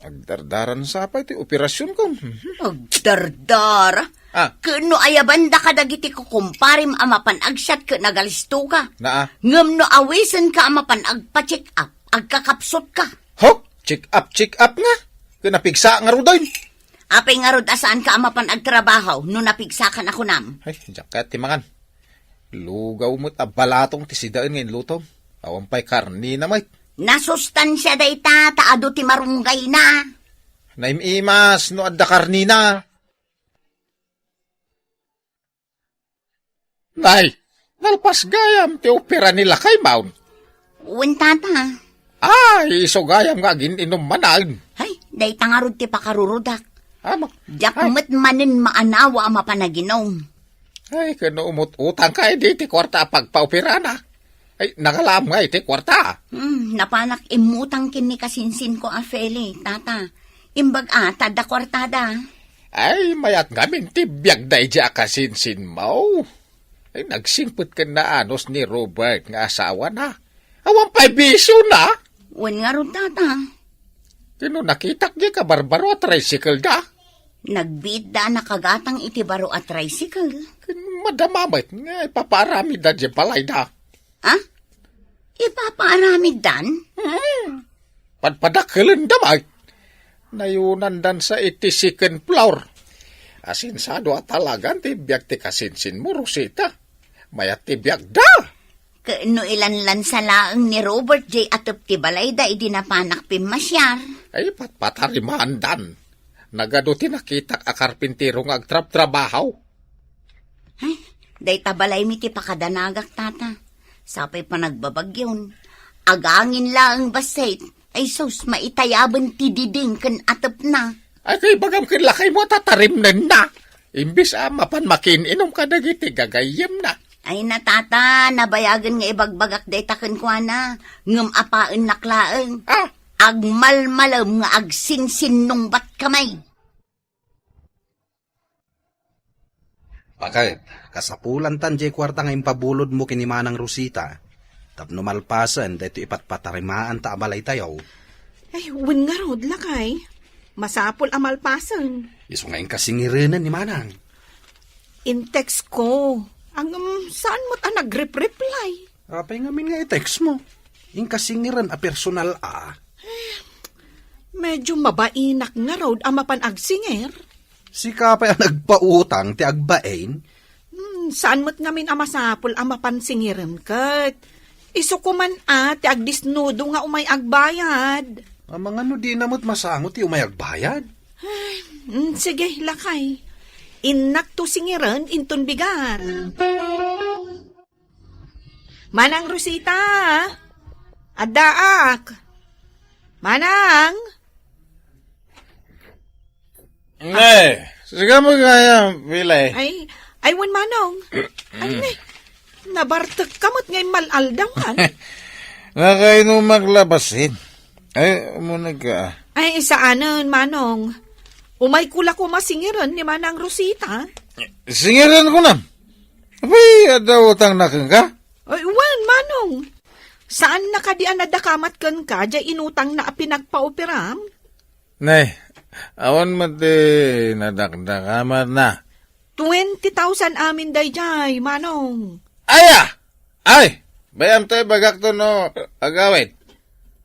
Agdardaran sa pay ti operasionkon. Hmm. Agdardara? Ah. Ken no ayaban da kadagiti kukumparem a mapan agsiat ket nagalisto ka. Naa. Ngem no awisen ka a mapan agpa-check up, agkakapsot ka. Ho? Check up, check up nga? Ken napigsa ngaruden? Apay ngarud a saan ka a mapan agtrabaho no napigsakan a kunam? Ay, diak kayat ti mangan. Lugaw met a balatong ti sidaen nga inlutom. Awan pay karnina met. Nasustansia dayta ta adu ti marunggayna. Naim-imas no adda karnina. Nay, nalpas gayam ti opera ni lakay maun. Wen, tata. Ay, isu gayam nga agin-inum manen. Hay, dayta ngarud ti pakarurudak. Amo. Diak met manen maanawa a mapanaginum. Ay, ken no umut-utang ka, idi ti kuarta a pagpaoperana. Ay, nangalaam nga iti kuarta. Hmm, napanak immutang ken ni kasinsinko a Feli, tata. Imbag a, ta adda kuartada. Ay, mayat ngamin ti biagda idiay a kasinsinmo. Ay, nagsingpet ken naanus ni Robert nga asawana. Awan pay bisio na. Wen ngarud, tata. Ken no nakitak diay kabarbaro a tricycle da. Nagbiitda a nakagatang iti baro a tricycle. Ken madama met nga ipapaaramidda diay balayda. Ha? Ipapaaramiddan? Hmm. Padpadakkelenda met. Nayonandansa iti second floor. Asinsado a talagan ti biag ti kasinsinmo, Rosita. Mayat ti biagda. Ken no ilanlansa laeng ni Robert diay atep ti balayda idi napanak pimmasiar. Ay, patpatarimaandan. Nagadu ti nakitak a karpintero nga agtrabtrabaho. Ay, dayta balaymi ti pakadanagak, tata. Sapay panagbabagyon. Agangin laeng bassit. Ay sus, maitayaben ti diding ken atepna. Ay, kay ibagam ken lakaymo a tatarimnenna. Imbes a mapan makiin-inom kadagiti gagayyemna. Ay, na, tata, nabayagen nga ibagbagak dayta kenkuana. Ngem apaennak laeng. Ah? Agmalmalem nga agsinsinnungbatkami. Baket, kasapulantan diay kuarta nga impabulodmo ken ni Manang Rosita, tapno malpasen daytoy ipatpatarimaanta a balaytayo. Ay, wen ngarud, lakay. Masapul a malpasen. Isu nga inka singirenen ni Manang. In-text ko. Ngem saan met a nagrepreply. Apay ngamin nga i-text mo? Inka singiren a personal a. Medyo mabainak ngarud a mapan agsingir. Sika pay a nagpautang ti agbain? Hmm, saan met ngamin a masapul a mapan singiren ket? Isu koma a ti agdisnudo nga umay agbayad. Amangan no dina met masango ti umay agbayad? Ay, hmm, sige, lakay. Innakto singiren inton bigat. Manang Rosita, addaak. Manang? Ne, sika mo kaya, Pilay? Ay, ay, wen, Manong. Ay, ne, nabartek ka met nga immal-aldawan. Nakainumak la bassit. Ay, umuneg ka. Ay, saanen, Manong. Umay ko la koma singiren ni Manang Rosita. Singiren ko na. Apay, adda utangna kenka? Ay, wen, Manong. Saanna kadi a nadakamat kenka, diay inutangna a pinagpaoperam? Nay, awan met ti nadakdakamatna. Twenty thousand amin daydiay, Manong. Aya! Ay, bay-am ta ibagak to no agawid.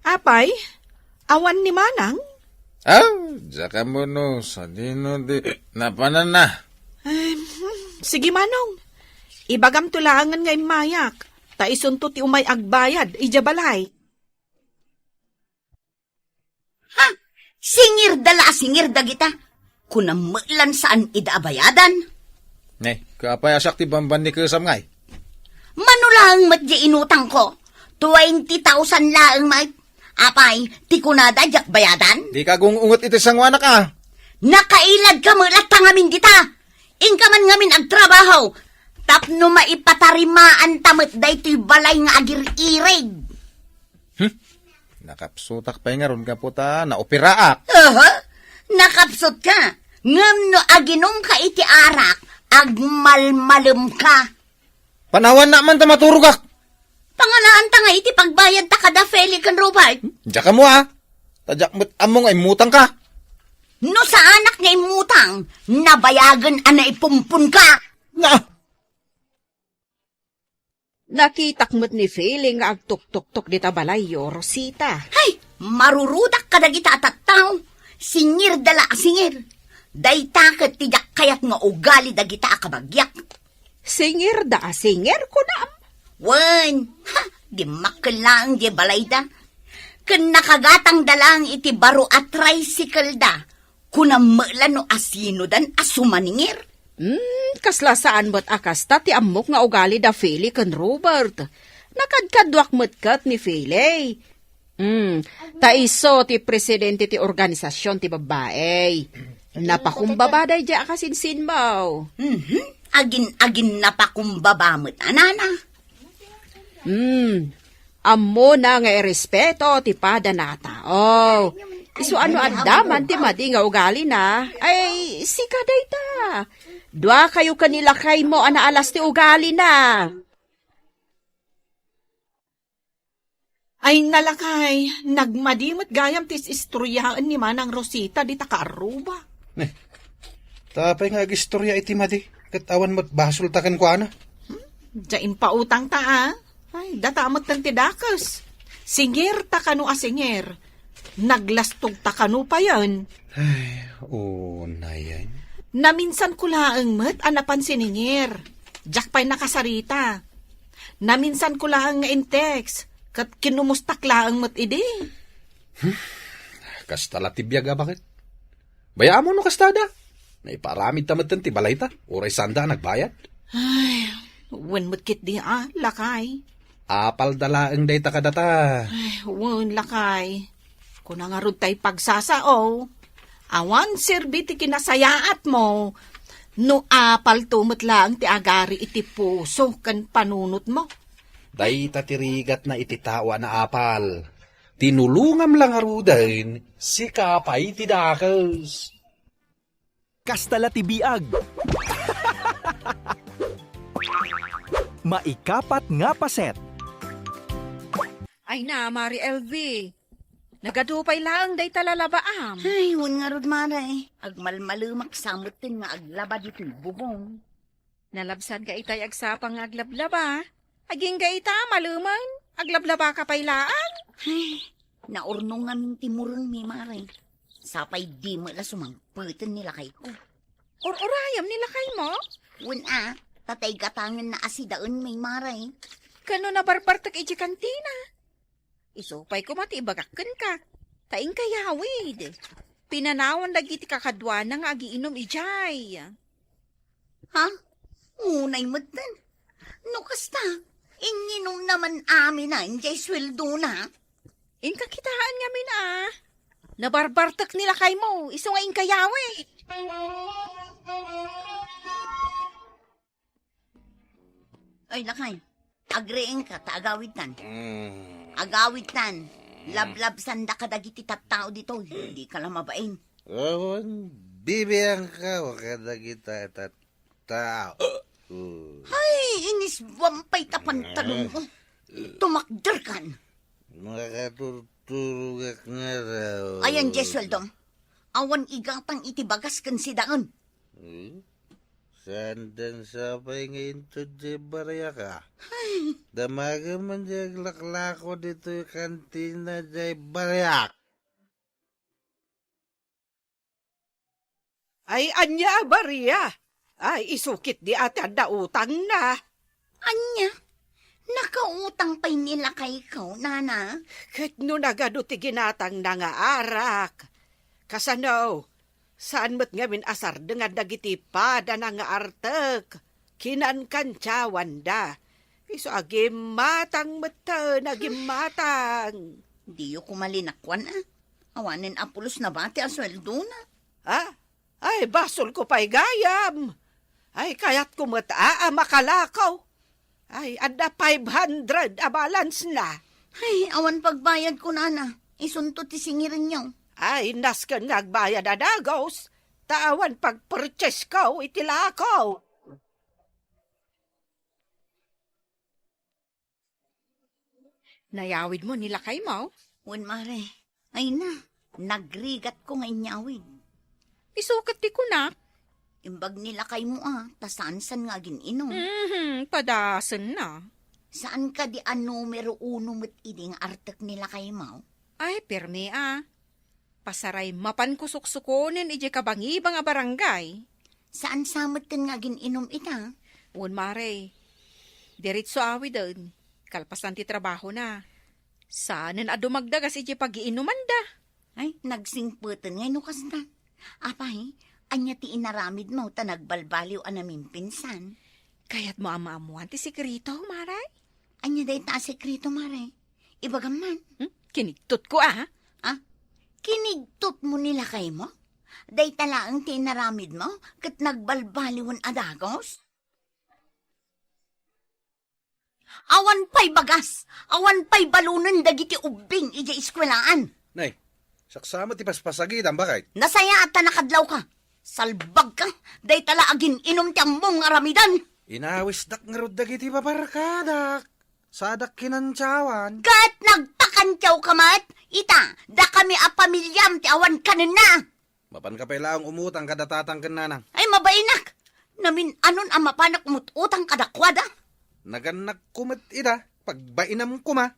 Apay, awan ni Manang? Ah, diak ammo no sadino ti napananna. Ay, hmm, sige, Manong. Ibagam to laengen nga immayak, ta isunto ti umay agbayad idiay balay. Ha? Singirda la a singir dagita. Kunam met lan saan ida a bayadan. Ne, kapayasak ti bamban ni Kesam ngay. Mano laeng met diay inutangko. Twenty thousand laeng met. Apay, ti kunada diak bayadan? Dika agung-unget iti sangoanak a. Nakailad ka met latta ngamin dita. Inka man ngamin agtrabaho. Tapno maipatarimaanta met daytoy balay nga agir-irig. Hmm? Nakapsutak pay ngarud gapu ta naoperaak. Aha, nakapsut ka. Ngem no aginum ka iti arak, agmalmalem ka. Panawannak man ta maturogak. Pangalaan ta nga iti pagbayad ta kada Feli ken Robert. Diak ammo a. Ta diak met ammo nga immutang ka. No saanak nga immutang, nabayagen a naipumpon ka. Na! Nakitak met ni Feli nga agtuktoktok dita balayyo, Rosita. Hay, marurudak kadagita a tattao. Singirda la a singir. Dayta ket ti diak kayat nga ugali dagita a kabagiak. Singirda a singir, kunam? Wen, ha, dimmakkel laeng diay balayda. Ken nakagatangda laeng iti baro a tricycle da. Kunam met la no asinodan a sumaningir? Hmm, kasla saan met a kasta ti ammok nga ugali da Feli ken Robert. Nakadkaduak met ket ni Feli. Hmm, ta isu ti presidente ti organisasion ti babbai. Napakumbaba daydiay a kasinsinmo. Mhm. Agin-agin napakumbaba met a nana. Hmm, ammona nga irespeto ti padanata. Oh, isu a no adda man ti madi nga ugalina, ay, sika dayta. Dua kayo ken ni lakaymo a naalas ti ugalina. Ay, nalakay, nagmadi met gayam ti is-istoryaen ni Manang Rosita dita kaarruba. Ne, ta apay nga agistorya iti madi, ket awan met basolta kenkuana? Hmm, dia impautangta, a? Ay, data met ti dakes. Singirta kano a singir. Naglastogta kano payen. Ay, unayen. Naminsanko laeng met a napan siningir. Diak pay nakasarita. Naminsanko laeng nga in-text, ket kinumustak laeng met idi. Hmm? Kasta la ti biag a baket. Bayaam no kastada. Naipaaramidta metten ti balayta, uray saanda a nagbayad. Ay, wen met ketdi a, lakay. Apalda laeng dayta kadata. Ay, wen, lakay. Kuna ngarud tay pagsasao, awan serbi ti kinasayaatmo no apalto met laeng ti agari iti puso ken panunotmo. Dayta ti rigatna iti tao a naapal. Tinulongam la ngaruden, sika pay ti dakes. Kasta la ti biag. Maikapat nga paset. Ay na, Mari L V. Nagadu pay laeng dayta lalabaam. Ay, wen ngarud, Mare. Agmalmalemak sa metten nga aglaba ditoy bubong. Nalabsanka itay agsapa nga aglablaba. Agingga ita, malemen, aglablabaka pay laeng. Ay, naurnong ngamin ti murengmi, Mare. Sapay di met la sumangpeten ni lakayko. Ur-urayem ni lakaymo? Wen a, ta tay gatangenna a sidaenmi, Mare. Kano nabarbartek iti kantina? Isu pay koma ti ibagak kenka, ta inkayawid. Pinanawan dagiti kakaduana nga agiinum idiay. Ha? Unay metten. No kasta, inginumna man aminen diay sueldona. Inka kitaen ngamin a. Nabarbartek ni lakaymo, isu nga inkayawid. Ay, lakay. Agriingka, ta agawidtan. Mm. Agawidtan. Mm. Lablabsanda kadagiti tattao ditoy. Dika la mabain. Awan, bibiangka kadagita tattao. Mm. Ay, inisbuam pay ta pantalon mo. Tumakderkan. Makaturturogak nga raw. Ayan, diay sueldom. Awan igatang iti bagas ken sidaen. Hmm? Saandan sapay nga inted diay bariak a? Ay. Damagem man diay aglaklako ditoy kantina diay bariak. Ay, ania a baria? Ay, isu ketdi a ti adda utangna. Ania? Nakautang pay ni lakayko, nana? Ket no nagadu ti ginatangna nga arak, kasano? Saan met ngamin a sardengan dagiti padana nga artek, kinankantiawanda. Isu a gimmatang metten a gimmatang. Diyo koma linakuan a. Awanen a pulos nabati a sueldona. Ha? Ay, basolko pay gayam. Ay, kayatko met a, a makalakaw. Ay, adda five hundred a balance na. Ay, awan pagbayad kunana. Isunto ti singirenyo. Ay, nasken nga agbayad a dagos, ta awan pagpurchase ko iti lakaw. Nayawid mo ni lakay mo? Wen, mare. Ay na, nagrigat ko nga inyawid. Isu ket ti kunak. Imbag ni lakay mo a, ta saan-saan nga agin-inom. Mhm, padasen na. Saan kadi a numero uno met idi nga artek ni lakay mo? Ay, permi a. Pasaray, mapanko suksukonen idiay kabangibang a barangay. Saan sa metten nga agin-inom ita? Wen, mare. Diretso awiden. Kalpasan ti trabahona. Saanen a dumagdagas idiay pagiinumanda. Ay, nagsingpeten ngay no kasta. Apay, ania ti inaramid mo ta nagbalbaliw a namimpinsan? Kayat mo a maammuan ti sekreto, mare? Ania dayta a sekreto, mare? Ibagam man. Hmm? Kinigtot ko, ah. Ah? Kinigtot mo ni lakay mo? Dayta laeng ti inaramid mo, ket nagbalbaliwen a dagos? Awan pay bagas, awan pay balonen dagiti ubbing idiay eskuelaan. Nay, saksa met ti paspasagitam, baket. Nasayaat ta nakadlawka. Salbagka, dayta la agin-inum ti ammom nga aramidem. Inawisdak ngarud dagiti babarkadak. Sadak kinantiawan. Ket nagpakantiawka met, ita, dakami a pamiliam ti awan kanenna. Mapanka pay laeng umutang kada tatang ken nanang. Ay, mabainak! Namin-anon a mapanak umut-utang kadakuada? Nagannakko met ida, pagbainam koma.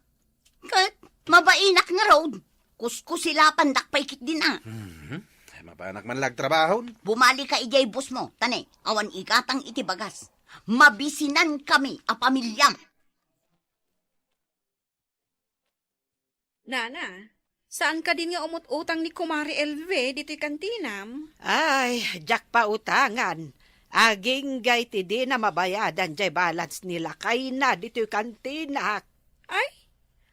Ket, mabainak ngarud. Kuskusilapandak pay ketdin a. Mhm. Ay, mapanak man la agtrabahon. Bumali ka idiay bus mo, ta ne, awan igatang iti bagas. Mabisinankami a pamiliam. Nana, saan kadin nga umut-utang ni Kumare Elve ditoy kantinam? Ay, diak pautangan. Agingga iti dina mabayadan diay balance ni lakayna ditoy kantinak. Ay,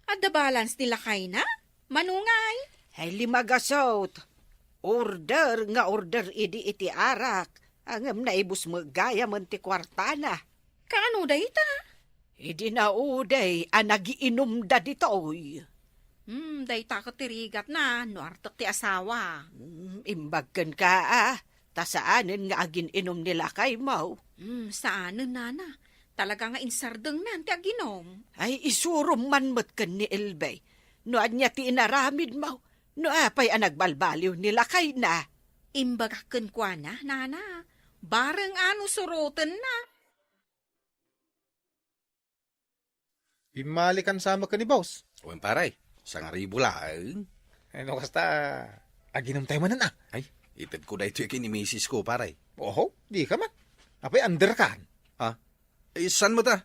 adda balance ni lakayna? Mano ngay? Ay, lima gasut. Order nga order idi iti arak. Ngem naibus met gayamen ti kuartana. Kaano dayta? Idi naudi a nagiinumda ditoy. Hmm, dayta ket ti rigatna, no artek ti asawa. Hmm, imbag kenka, a, ta saanen nga agin-inum ni lakaymo. Hmm, saanen, nana. Talaga nga insardengnan ti aginum. Ay, isurom man met ken ni Elbe. No ania ti inaramidmo, no apay a nagbalbaliw ni lakayna. Imbagak kenkuana, nana, bareng a no surotenna. Pimmalikan sa met ken ni boss. Wen, pare, sangaribu laeng. Ay, no kasta, aginumtayo manen a. Ay, itedko daytoy ken ni misis ko, pare. Oho, dika man. Apay, under kan? Ha? Eh, saan met a?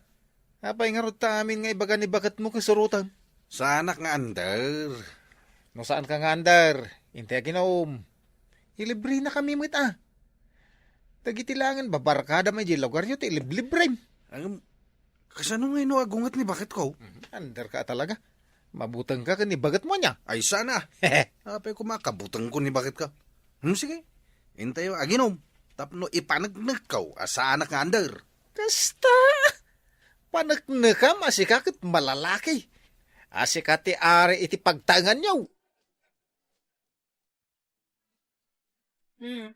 Apay ngarud ta amin nga ibaga ni baketmo ken suroten? Saanak nga under. No saanka nga under, intay aginum. Ilibrenakami met a. Dagiti laengen babarkadam idiay lugaryo ti iliblibrem. Ang, kasano ngay no agunget ni baketko? Mhm, underka a talaga. Mabutengka ken ni baketmo ania? Ay, saan a. Apay koma kabutengko ni baketka. Hmm, sige. Intayo aginum. Tapno ipaneknekko a saanak nga under. Kasta! Paneknekam a sika ket malalaki. A sika ti ari iti pagtaenganyo. Hmm.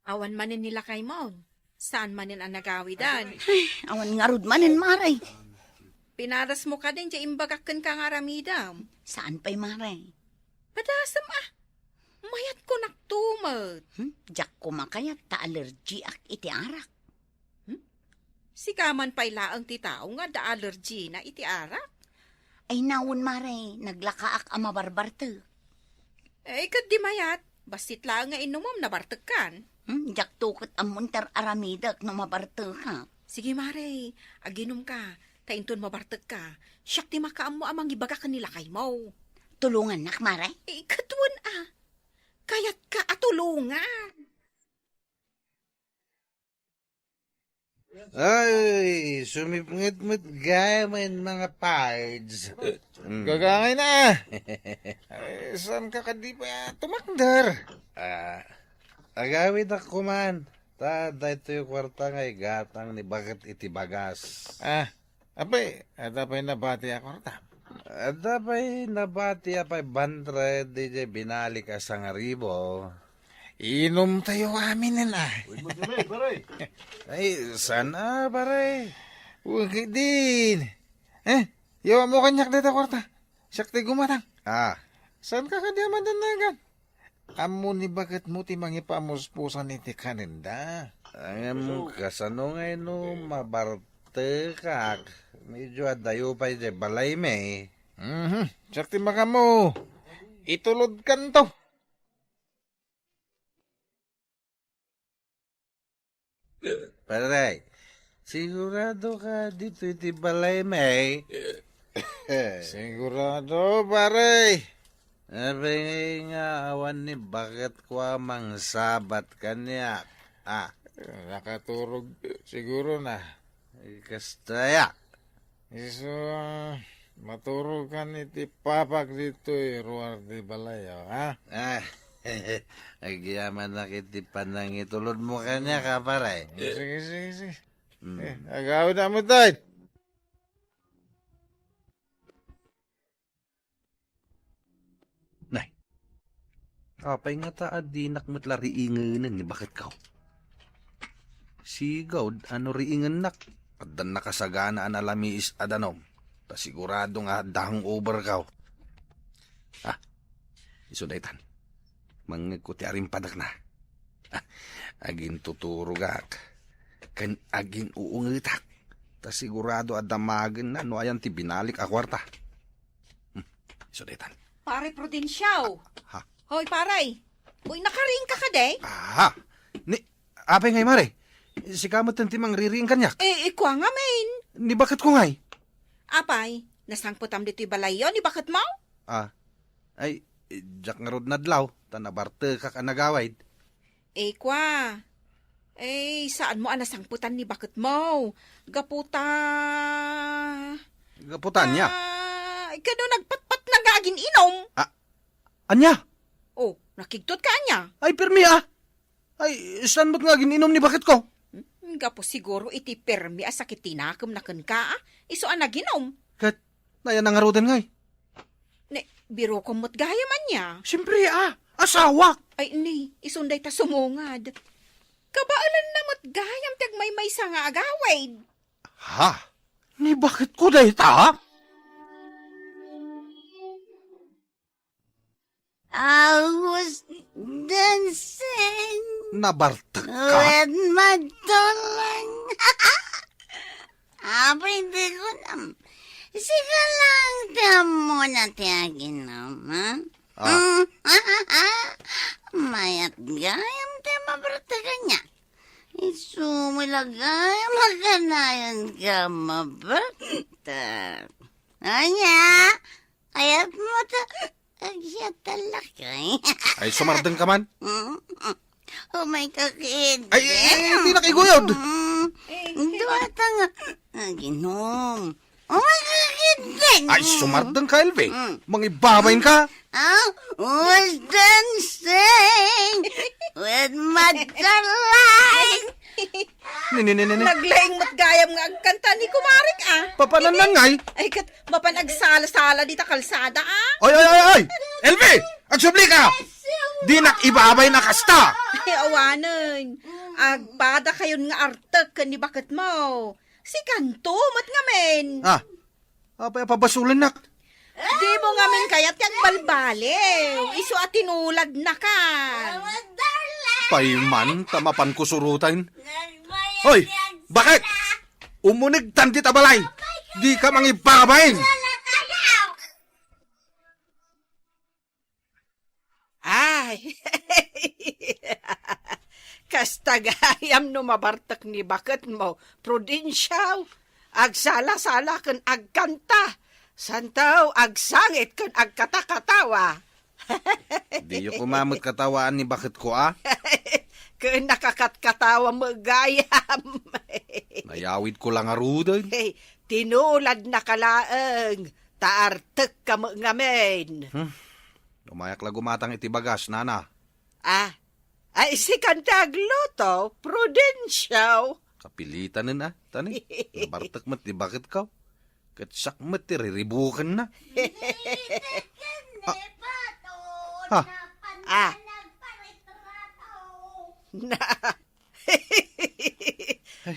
Awan manen ni lakaymo. Saan manen a nagawidan? Ay, awan ngarud manen, Mare. Pinadasmo kadin diay imbagak kenka nga aramidem. Saan pay, Mare? Padasem a. Mayat konakto met. Hmm? Diak koma kayat ta allergiak iti arak. Hmm? Sika man pay laeng ti tao nga adda allergina iti arak? Ay, nawen, Mare, naglakaak a mabarbartek. Eh, ket di mayat, bassit laeng nga inumem, nabartekkan. Hmm, diakto ket ammo ti ar-aramidek no mabartekak. Sige, Mare, aginumka, ta inton mabartekka, siak ti makaammo a mangibaga ken ni lakaymo. Tulongannak, Mare? Eh, ket wen a. Kayatka a tulongan. Ay, sumipnget met gayamen, mga pards. Mm. Gagangay na. Ay, saan ka kadi pa tumakder? Ah, agawidak kuman. Ta, daytoy kwarta nga igatang ni baket iti bagas. Ah, apay, adda pay nabati a kwarta? Adda pay nabati a five hundred, di jay binalik a sangaribo. Inumtayo aminen a. Uy, mo dili, pare. Ay, saan a, pare? Uy, din. Eh, yawa mo kaniak dayta kwarta. Siak ti gumatang. Ah. Saan ka kadi a madanagan? Ammo ni baketmo ti mangipamuspusan iti kanenda. Ngem kasano ngay no mabartekak? Medyo adayo pay di balaymi. Mhm. Siak ti makaammo. Itulodkanto. Pare, sigurado ka ditoy ti balaymi? Sigurado, pare. Apay nga awan ni baketko a mangsabat kaniak? Ah. Nakaturog siguro na. Kasta ya. Isu a maturogkan iti papak ditoy ruar ti balay, ha? Ah, agyamanak iti panangitulodmo kaniak, pare. Sige, sige, sige. Mm. Eh, agawid na mo, tay. Apay ngata a dinak met la riingenen ni baketko? Sigud a no riingennak, addan nakasagana a nalamiis a danum. Ta sigurado nga adda hangover ko. Ah, isu daytan. Mangngegko ti arimpadakna. Ah, agintuturogak. Ken agin-uungetak. Ta sigurado a damagenna no ayan ti binalik a kuarta. Hmm, isu daytan. Pare Prudencio! Ha? Hoy, pare! Uy, nakariing ka kadi? Ah, ni, apay ngay, mare? Sika met ti mangririing kaniak? Eh, ikua ngamin. Ni baketko ngay? Apay, nasangpetam ditoy balayyo ni baketmo? Ah, ay, diak ngarud nadlaw, ta nabartekak a nagawid. Eh, kua. Eh, saan mo a nasangpetan ni baketmo? Gapu ta... Gapu ta ania? Ah, kano nagpatpatna nga agin-inum? Ah, ania? Oh, nakigtot ka ania? Ay, permi ah. Ay, saan met nga agin-inum ni baketko? Hmm, gapu siguro iti permi a sakit ti nakemna kenka, ah. Isu a naginum. Ket, nayan na ngaruden ngay? Ne, birokom met gayam ania? Siyempre, ah, asawak. Ay, ni, isun dayta sumungad. Kabaelanna met gayam ti agmaymaysa nga agawid. Ha? Ni baketko dayta? I was dancing Nabartek ka? with my darling. Apay, di ko nam. Sika lang ti ammona ti aginum, ha? Ah. Mayat gayam ti mabartek ania. Isu mo la gayam a kanayon ka mabartek. Ania? Kayat mo ta, agyatalak, ay. Ay, sumardeng ka man? Mm. Umay ka kid. Ay, ay, ay, di nakiguyod. Mm. Dua ta nga, aginum. Umay ka kid din. Ay, sumardeng ka, Elvie. Mm. Mangibabain ka. Ah, was dancing with my darling. Ni, ni, ni, ni, ni. Naglaing met gayam nga agkanta ni kumarik, ah. Papanannan ngay? Ay, ket, mapan agsala-sala dita kalsada, ah. Oy, oy, oy, oy! Elvie! Agsubli ka! Dinak ibabay na kasta! Ay, awanen. Agpada kayon nga artek ken ni baketmo. Sikanto met ngamin. Ah, apay a pabasulennak? Dimo ngamin kayat ti agbalbaliw. Isu a tinuladnaka. Pay man, ta mapanko suroten. Hoy, bakit? Umunegtan dita balay. Dika mangibabain. Ay, kasta gayam no mabartek ni baketmo, Prudencio. Agsala-sala ken agkanta. Santo, agsangit ken agkatakatawa. Diyo koma met katawaan ni baketko, a? Ken nakakatkatawa met gayam. Nayawidko la ngaruden. Hey, tinuladnaka laeng, ta artekka met ngamin. Hmm. Umayak la gumatang iti bagas, nana. Ah, ay, sikan ti agluto, Prudencio. Kapilitanen, a, tani. Nabartek met ti baketko. Ket siak met ti riribukenna. Ah. Ah. Na.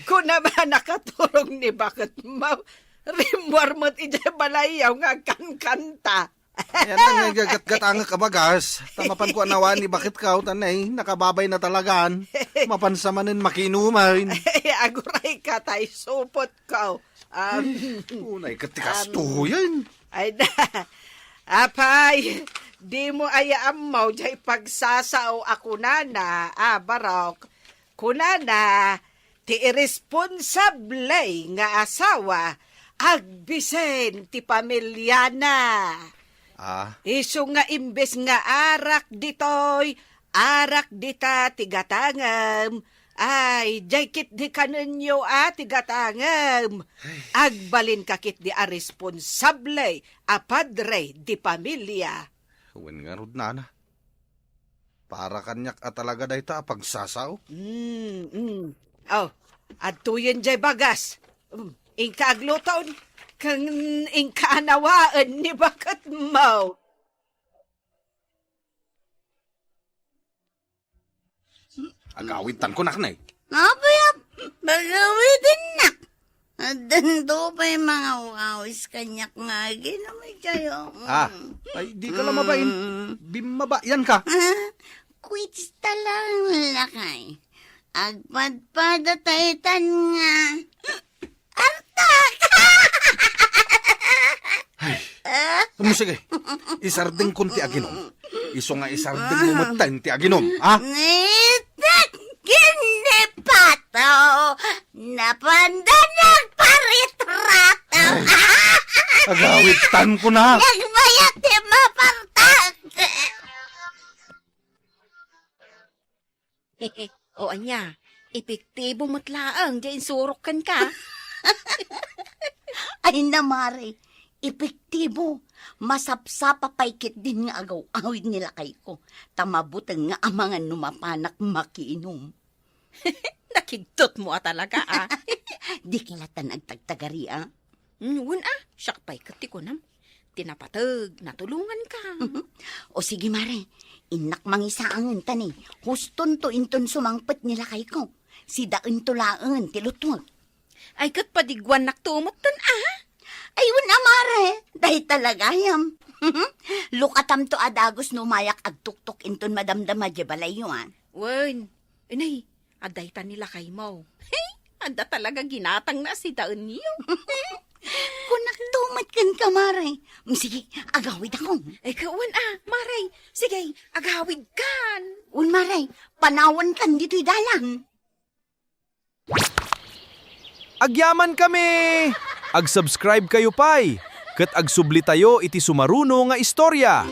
Kuna ba nakaturong ni baketmo? Rimmuar met idiay balayyo nga agkankanta. Ayan lang nga gagatgatangek a bagas. Ta mapanko a nawaan ni baketko, ta nay, nakababay na talagan. Mapan sa manen makinuman. Agurayka ta isupotko. Um, Ay, unay ket ti um, kastoyen. Ay na. Apay, dimo aya ammo diay pagsasao a kunana, a, Barok. Kunana, ti irresponsable nga asawa, agbisen ti pamiliana. Ah. Isu nga imbes nga arak ditoy, arak dita ti gatangem. Ay, diay ketdi kanenyo a ti gatangem. Ay. Agbalinka ketdi a responsable a padre di pamilia. Wen ngarud, nana. Para kaniak a talaga dayta a pagsasao. Mm, mm. Oh, adtoyen diay bagas. Mm, inka agluton, ken inka anawaen ni baketmo. Agawidtan ko, nak, ne. Apay a pagawidennak? Addanto pay mangawawis kaniak nga aginom itayo. Ah, ay, di ka la mabain. Mm. Bimmabayan ka. Ah, kwitsta lang, lakay. Agpadpada ta itan nga artak. Ay, amo sige. Isardengkon ti aginom. Isu nga isardengmo metten ti aginom, ha? Nitek ken ni Pato, napanda nagparitrato. Ay, agawidtan ko na. Nagbayat ti mapartak. O ania, epektibo met laeng diay insurok kenka. Ay, namare, epektibo. Masapsapa pay ketdin nga agaw-awid ni lakayko. Ta mabuteng nga amangan no mapanak makiinom. Nakigtot mo a talaga, a. Di ka latan agtagtagari, a? Hmm, wen a, siak pay ket ti kunam. Ti napateg, natulonganka. O sige, mare, innak mangisaangen ta ni, hustonto inton sumangpet ni lakayko. Sidaento laengen ti lutwek. Ay, ket padiguannakto metten, a? Ay, wen a, mare, dayta la gayam. Lukatamto a dagus no umayak agtuktok inton madamdama diay balayyo, a. Wen, inay, adda ita ni lakaymo. Hey, adda talaga ginatangna a sidaenyo. Kunakto met kenka, mare. Mm, sige, agawidakon. Ay, ka-, wen a, mare. Sige, agawidkan. Wen, mare, panawankan ditoy dalan. Agyaman kami! Ag-subscribe kayo pay, ket agsublitayo iti sumaruno nga istorya.